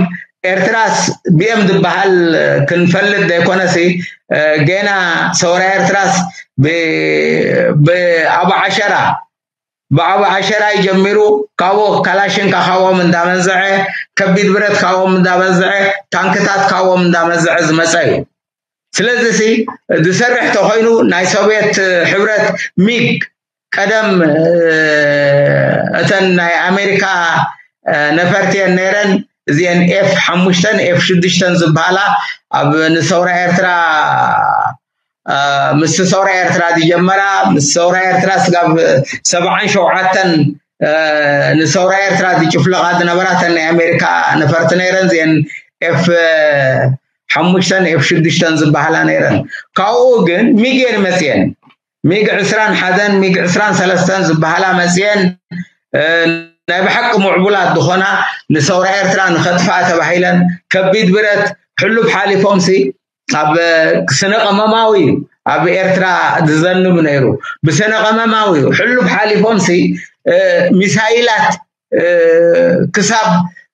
ኤርትራስ ቢኤም ዝበሃል ክንፈልጥ ዘይኮነሲ ገና ሰውራ ኤርትራስ ብኣቡ ዓሸራ ብኣቡ ዓሸራ ይጀሚሩ ካብኡ ካላሽን ካኻቦም እንዳመንዘዐ ከቢድ ብረት ካብኦም እንዳመንዘዐ ታንክታት ካብኦም እንዳመንዘዐ ዝመፀ እዩ። ስለዚ ሲ ዝሰርሕ ተኮይኑ ናይ ሶቪየት ሕብረት ሚግ ቀደም እተን ናይ ኣሜሪካ ነፈርቲ እየን ነይረን እዚአን ኤፍ ሓሙሽተን ኤፍ ሽዱሽተን ዝበሃላ ኣብ ንሰውራ ኤርትራ ምስ ሰውራ ኤርትራ ዝጀመራ ምስ ሰውራ ኤርትራ ስጋብ ሰብዓን ሸውዓተን ንሰውራ ኤርትራ ዝጭፍለቓ ዝነበራ እተን ናይ ኣሜሪካ ነፈርቲ ነይረን እዚአን ኤፍ ሓሙሽተን ኤፍ ሽዱሽተን ዝበሃላ ነይረን ካብኡ ግን ሚግ እየን መፅየን ሚግ ዕስራን ሓደን ሚግ ዕስራን ሰለስተን ዝበሃላ መፅየን ናይ ብሓቂ ምዕቡላት ዝኾና ንሰውራ ኤርትራ ንኸጥፋኣ ተባሂለን ከቢድ ብረት ሕሉፍ ሓሊፎም ሲ ኣብ ስነ ቀመማዊ ኣብ ኤርትራ ዝዘንብ ነይሩ ብስነ ቀመማዊ ሕሉፍ ሓሊፎም ሲ ሚሳይላት ክሳብ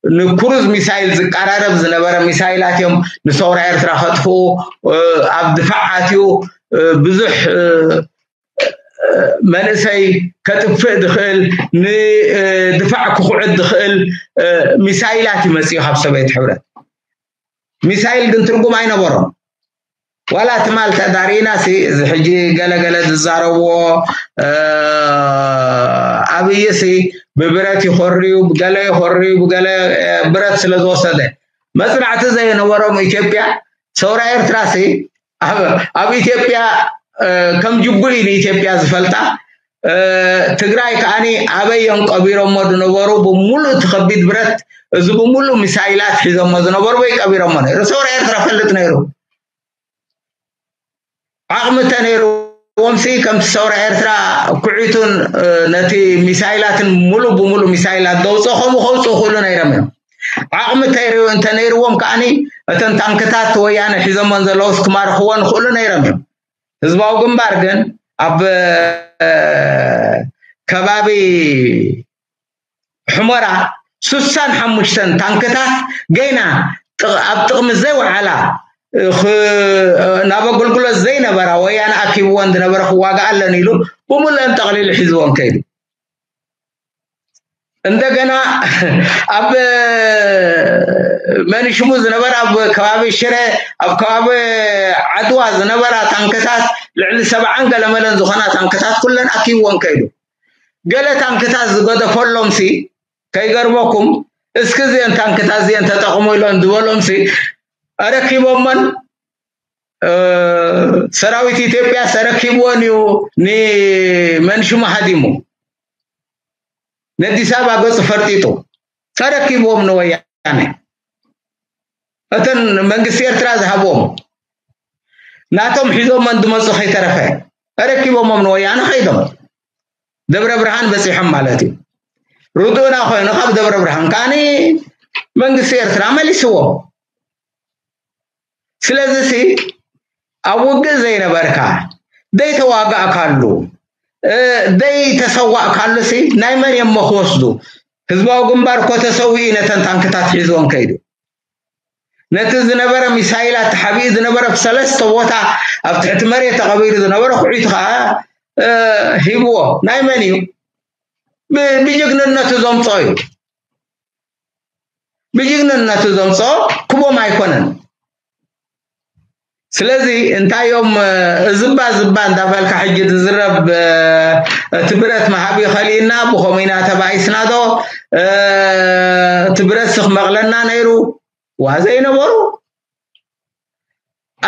ንክሩዝ ሚሳይል ዝቀራረብ ዝነበረ ሚሳይላት እዮም ንሰውራ ኤርትራ ከጥፍኡ ኣብ ድፋዕ ኣትዩ ብዙሕ መንእሰይ ከጥፍእ ዝኽእል ንድፋዕ ክኹዕት ዝኽእል ሚሳይላት ይመፅኡ ካብ ሰበይቲ ሕብረት። ሚሳይል ግን ትርጉም ኣይነበሮም። ዋላ ትማል ተዳሪና ሲ እዚ ሕጂ ገለገለ ዝዛረብዎ ኣብይ ሲ ብብረት ይኾርዩ ብገለ ይኾርዩ ብገለ ብረት ስለ ዝወሰደ መፅናዕቲ ዘይነበሮም ኢትዮጵያ ሰውራ ኤርትራ ሲ ኣብ ኢትዮጵያ ከም ጅቡኢ ንኢትዮጵያ ዝፈልጣ ትግራይ ከዓኒ ኣበይ እዮም ቀቢሮሞ ዝነበሩ ብምሉእ እቲ ከቢድ ብረት እዚ ብምሉእ ሚሳይላት ሒዞሞ ዝነበሩ ወይ ቀቢሮሞ ነይሩ ሰውራ ኤርትራ ፈልጥ ነይሩ ዓቕሚ ተነይርዎም ሲ ከምቲ ሰውራ ኤርትራ ኩዒቱን ነቲ ሚሳይላትን ሙሉእ ብሙሉእ ሚሳይላት ዘውፅኦ ከምኡ ከውፅኡ ክእሉ ነይሮም እዮም ዓቕሚ ተይርዩ እንተነይርዎም ከዓኒ እተን ታንክታት ወያነ ሒዞመን ዘለውስ ክማርኽወን ክእሉ ነይሮም እዮም ህዝባዊ ግንባር ግን ኣብ ከባቢ ሕሞራ ሱሳን ሓሙሽተን ታንክታት ገይና ኣብ ጥቕሚ ዘይወዓላ ናብ ኣገልግሎት ዘይነበራ ወያነ ኣኪብወን ዝነበረ ክዋጋኣለን ኢሉ ብምልኦም ጠቕሊሉ ሒዝዎም ከይዱ እንደገና ኣብ መንሽሙ ዝነበረ ኣብ ከባቢ ሽረ ኣብ ከባቢ ዓድዋ ዝነበራ ታንክታት ልዕሊ ሰብዓን ገለመለን ዝኾና ታንክታት ኩለን ኣኪብዎን ከይዱ ገለ ታንክታት ዝገደፈሎም ሲ ከይገርመኩም እስኪ እዚአን ታንክታት እዚአን ተጠቕሙ ኢሎም ዝበሎም ሲ ኣረኪቦመን ሰራዊት ኢትዮጵያ ሰረኪብዎን እዩ ንመንሽሙ ሃዲሙ ነዲስ ኣበባ ገጹ ፈርጢጡ ሰረኪብዎም ንወያነ እተን መንግስቲ ኤርትራ ዝሃብዎም ናቶም ሒዞመን ዝመፁ ከይተረፈ ተረኪቦሞም ንወያነ ከይዶም ደብረ ብርሃን በፂሖም ማለት እዩ ርዱእና ኮይኑ ካብ ደብረ ብርሃን ከዓኒ መንግስቲ ኤርትራ መሊስዎም ስለዚ ሲ ኣብ ውግእ ዘይነበርካ ዘይተዋጋእካሉ ዘይተሰዋእካሉ ሲ ናይ መን እዮም ክወስዱ ህዝባዊ ግንባር እኮ ተሰዊኡ ነተን ታንክታት ሒዝዎን ከይዱ ነቲ ዝነበረ ሚሳይላት ተሓቢኡ ዝነበረ ብሰለስተ ቦታ ኣብ ትሕቲ መሬት ተቐቢሩ ዝነበረ ኩዒቱ ከዓ ሂብዎ ናይ መን እዩ ብጅግንነቱ ዘምፅኦ እዩ ብጅግንነቱ ዘምፅኦ ክቦም ኣይኮነን ስለዚ እንታይ እዮም እዝባ ዝባ እንዳበልካ ሕጂ ዝዝረብ እቲ ብረት መሃቢ ከሊእና ብኸመይ ኢና ተባኢስና ዶ እቲ ብረት ስኽ መቕለና ነይሩ ዋ ዘይነበሩ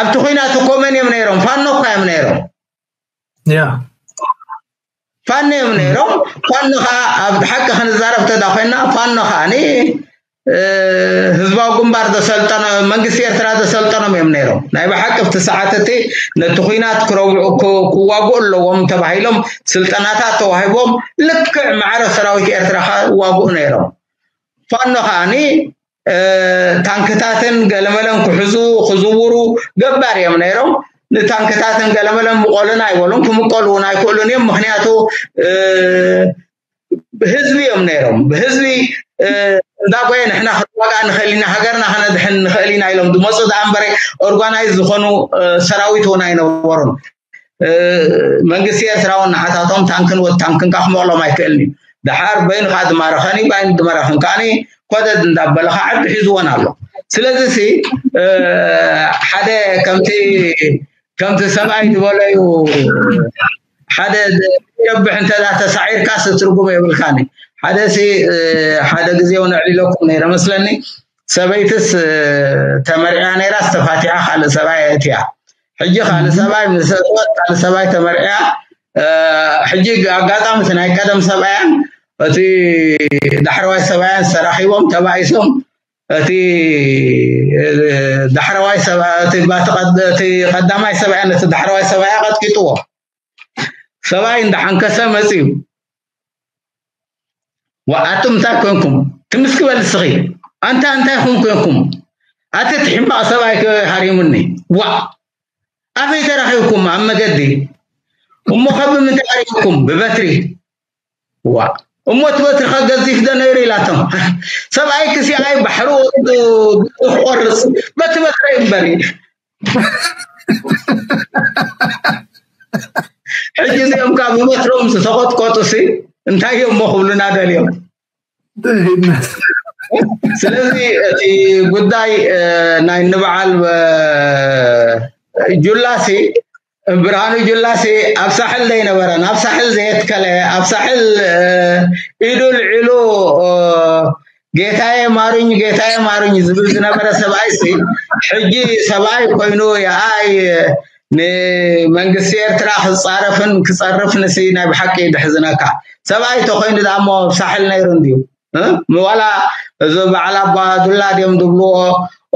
ኣብቲ ኩናት እኮ መን እዮም ነይሮም ፋኖ እኳ እዮም ነይሮም ያ ፋኖ እዮም ነይሮም ፋኖ ከዓ ኣብ ሓቂ ክንዛረብ ተዳ ኮይና ፋኖ ከዓ ህዝባዊ ግንባር ዘሰልጠኖ መንግስቲ ኤርትራ ዘሰልጠኖም እዮም ነይሮም ናይ ብሓቂ ኣብቲ ሰዓት እቲ ነቲ ኩናት ክረውዑ ክዋግኡ ኣለዎም ተባሂሎም ስልጠናታት ተዋሂቦም ልክዕ ማዕረ ሰራዊት ኤርትራ ከዓ ይዋግኡ ነይሮም ፋኖ ከዓኒ ታንክታትን ገለመለን ክሕዙ ክዝውሩ ገባር እዮም ነይሮም ንታንክታትን ገለመለን ምቆሉን ኣይበሉን ክምቆሉ እውን ኣይክእሉን እዮም ምክንያቱ ብህዝቢ እዮም ነይሮም ብህዝቢ እንዳጎየ ንሕና ክንዋጋ ንኽእል ኢና ሃገርና ከነድሕን ንኽእል ኢና ኢሎም ዝመፁ ዝኣ እምበረ ኦርጋናይዝ ዝኾኑ ሰራዊት እውን ኣይነበሩን መንግስቲ ኤርትራ እውን ንዓታቶም ታንክን ወድ ታንክን ካ ክመቕሎም ኣይክእልን እዩ ደሓር በይኑ ከዓ ዝማረኸኒ ባይኑ ዝመረኽን ከዓኒ ኮደድ እንዳበለ ከዓ ዓዲ ሒዝዎን ኣሎ ስለዚ ሲ ሓደ ከምቲ ከምቲ ሰብኣይ ዝበለዩ ሓደ ረብሕ እንተ ተሳዒርካ ስትርጉም የብልካኒ ሓደ ሲ ሓደ ግዜ እውን ኣዕሊለኩም ነይረ መስለኒ ሰበይትስ ተመርዕያ ነይራ ዝተፋቲሓ ካልእ ሰብኣይ ኣእትያ ሕጂ ካልእ ሰብኣይ ምስ ካልእ ሰብኣይ ተመርዕያ ሕጂ ኣጋጣሚ እቲ ናይ ቀደም ሰብኣያን እቲ ዳሕረዋይ ሰብኣያን ዝተራኺቦም ተባኢሶም እቲ ዳሕረዋይ ሰብኣይ እቲ ቀዳማይ ሰብኣያን እቲ ዳሕረዋይ ሰብኣያ ቀጥቂጥዎ ሰብኣይ እንዳሓንከሰ መፅዩ ዋኣቱም እንታይ ኮንኩም ትምስኪ በል እስኺ ኣንታ እንታይ ኹም ኮንኩም ኣቲ እቲ ሕማቕ ሰብኣይ ሃሪሙኒ ዋ ኣበይ ተራኺብኩም ኣብ መገዲ እሞ ከብ ምንታይ ሃሪምኩም ብበትሪ ዋ እሞ እቲ በትርኻ ገዚፍ ዶ ነይሩ ኢላቶም። ሰብኣይ ክሲኣይ ባሕሪ ወዱ ክቆርጽ በቲ በትሪ እምበር። ሕጂ እዚኦም ካብ በትሮም ዝተቆጥቆጡ ሲ እንታይ እዮም እሞ ክብሉና ደልዮም? ስለዚ እቲ ጉዳይ ናይ ንበዓል ጁላሲ ብርሃኑ ጁላሲ ኣብ ሳሕል ዘይነበረ ናብ ሳሕል ዘየትከለ ኣብ ሳሕል ኢዱ ልዒሉ ጌታዬ ማሩኝ ጌታዬ ማሩኝ ዝብል ዝነበረ ሰብኣይ ሲ ሕጂ ሰብኣይ ኮይኑ የኣይ ንመንግስቲ ኤርትራ ክፃረፍን ክፀርፍን ሲ ናይ ብሓቂ ድሕዝነካ ሰብኣይ ተኮይኑ ዳሞ ኣብ ሳሕል ነይሩ እንድዩ ዋላ እዚ በዓል ኣባዱላ ድዮም ዝብልዎ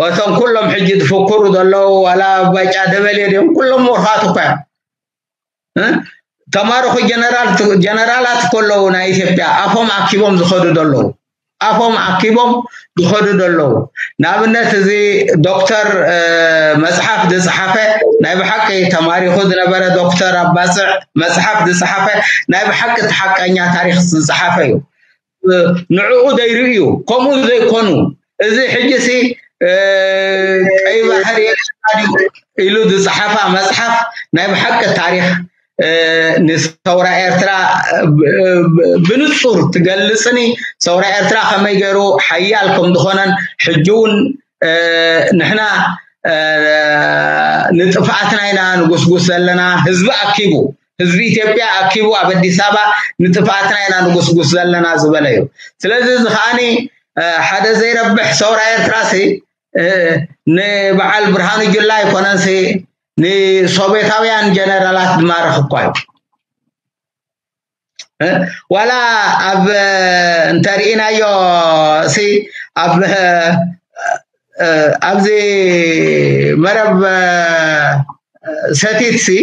እቶም ኩሎም ሕጂ ዝፍክሩ ዘለዉ ዋላ ባጫ ደበሌ ድዮም ኩሎም ምርኻት እኳ እዮም ተማርኹ ጀነራላት ከለዉ ናይ ኢትዮጵያ ኣፎም ኣኪቦም ዝኸዱ ዘለዉ ኣፎም ኣኪቦም ዝኸዱ ዘለዉ ንኣብነት እዚ ዶክተር መፅሓፍ ዝፅሓፈ ናይ ብሓቂ ተማሪኹ ዝነበረ ዶክተር ኣባፅዕ መፅሓፍ ዝፅሓፈ ናይ ብሓቂ ተሓቀኛ ታሪክ ዝፅሓፈ እዩ ንዕኡ ዘይርእዩ ከምኡ ዘይኮኑ እዚ ሕጂ ሲ ቀይ ባህር ኢሉ ዝፀሓፋ መፅሓፍ ናይ ብሓቂ ታሪክ ንሰውራ ኤርትራ ብንፁር ትገልፅኒ ሰውራ ኤርትራ ከመይ ገይሩ ሓያል ከም ዝኾነን ሕጂ እውን ንሕና ንጥፍኣትና ኢና ንጉስጉስ ዘለና ህዝቢ ኣኪቡ ህዝቢ ኢትዮጵያ ኣኪቡ ኣብ ኣዲስ ኣበባ ንጥፍኣትና ኢና ንጉስጉስ ዘለና ዝበለ እዩ ስለዚ እዚ ከዓኒ ሓደ ዘይረብሕ ሰውራ ኤርትራ ሲ ንበዓል ብርሃኑ ጁላ ኣይኮነን ሲ ንሶቤታውያን ጀነራላት ዝማርኽ እኳ እዩ ዋላ ኣብ እንተርኢናዮ ሲ ኣብ ኣብዚ መረብ ሰቲት ሲ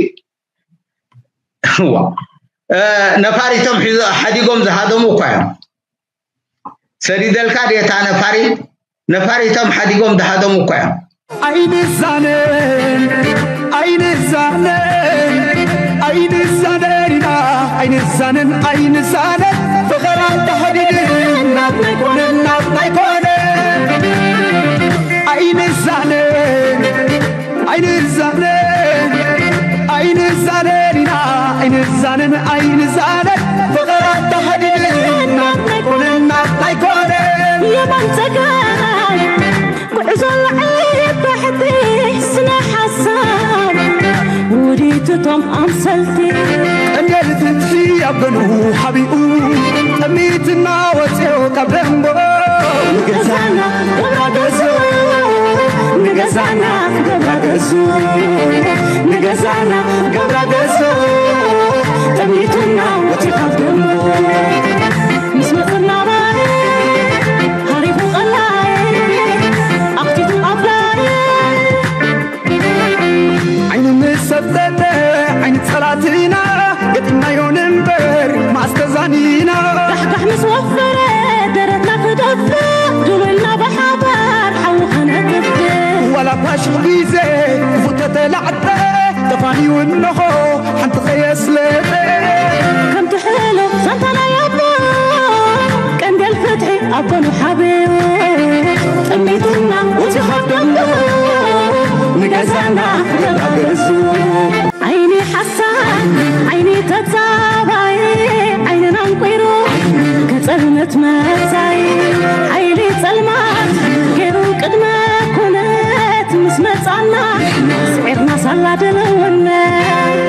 ነፋሪቶም ሓዲጎም ዝሃደሙ እኳ እዮም ሰዲደልካ ድየታ ነፋሪ ነፋሪቶም ሓዲጎም ዝሃደሙ እኳ እዮም ኣይንዛነን ኣይንዛነን ኣይንዛነን ኢና ኣይንዛነን ኣይንዛነን ፍቕራ ተሓዲድን ናብ ናይ ኮነን ናብ ናይ ኮነን ኣይንዛነን ኣይንዛነን ኣይንዛነን ኢና ኣይንዛነን ኣይንዛነን ፍቕራ ተሓዲድን ናብ ናይ ኮነን ናብ ናይ ኮነን የማን ጸጋም ጉዕዞ ላዕሊ ታሕቲ ስነ ሓሳብ ውዲትቶም ኣምሰልቲ ቀንዴል ፍትሒ ኣብ ገኑ ሓቢኡ ጠሚትና ወፅዮ ካብ ደንቦ ንገዛና ገብራ ገዙ ንገዛና ገብራ ገዙ ንገዛና ገብራ ገዙ ጠሚትና ወፅዮ ካብ ደንቦ ምስ መፅና ባይ ሃሪፉ ቀላይ ኣኽቲቱ ኣፍላይ ዓይኒ ምስ ሰብተተ ዓይኒ ፀላትና ገጢምናዮ ንንበር ማስተዛኒና ዳሕዳሕ ምስ ወፈረ ደረትና ክደፍእ ድውልና ብሓባር ሓዊ ከነጥፍእ ዋላ ፋሽኽ ግዜ ክፉተተላዕጠ ተፋንዩ እንሆ ሓንቲ ከየስለጠ ከምቲ ሕሉፍ ዛንታ ናይ ኣቦ ቀንዴል ፍትሒ ኣቦ ንሓብዮ ጠሚትና እቲ ካብ ደንጎ ንገዛና ገዛ ገዙ ዓይኒ ሓሳድ ዓይኒ ተጻባይ ዓይንና እንቁይሩ ከጸልመት መጻይ ሓይሊ ጸልማት ገይሩ ቅድመ ኩነት ምስ መጻና ስዒርና ሳላ ድልውነት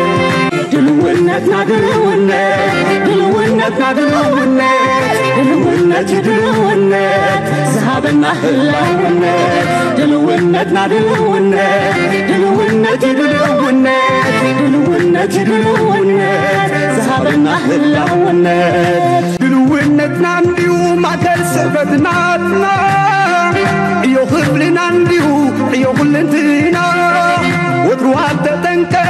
ድልውነትና ድልውነት ድልውነትና ድልውነት ድልውነት ድልውነት ዝሃበና ህላውነት ድልውነትና ድልውነት ድልውነት ድልውነት ድልውነት ድልውነት ዝሃበና ህላውነት ድልውነትና እንዲዩ ማእከል ስዕበትናትና ዕዮ ክፍልና እንዲዩ ዕዮ ኩልንትና ወትሩ ኣብ ተጠንቀቕ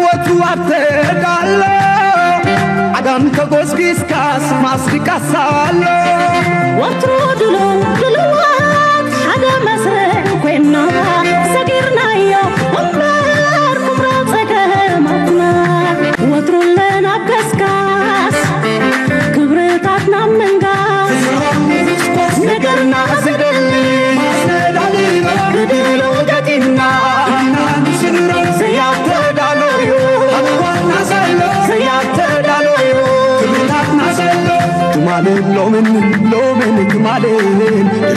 ወትሩ ኣብ ተዳሎ ዓጋም ተጎስጊስካስ ማስዲቃስ ኣሎ ወትሩ ድሉ ድልዋት ሓደ መስርዕ ኮይና ሰጊርናዮ እምበር ኩምራ ጸገማትና ወትሩ ኣለና ኣብ ገስጋስ ክብርታትና ብድሎ ገጢምና ኢና ንስዕሮ ዘያተዳሎዮ ሃዋና ዘሎ ዘያተዳሎዮ ክብርታትና ዘሎ ትማልን ሎምን ሎምን ትማልን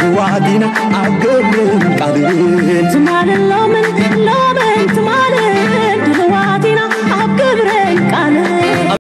ርዋዲና ኣብ ገብርን ቃልን ትማልን ሎምን ሎምን ትማልን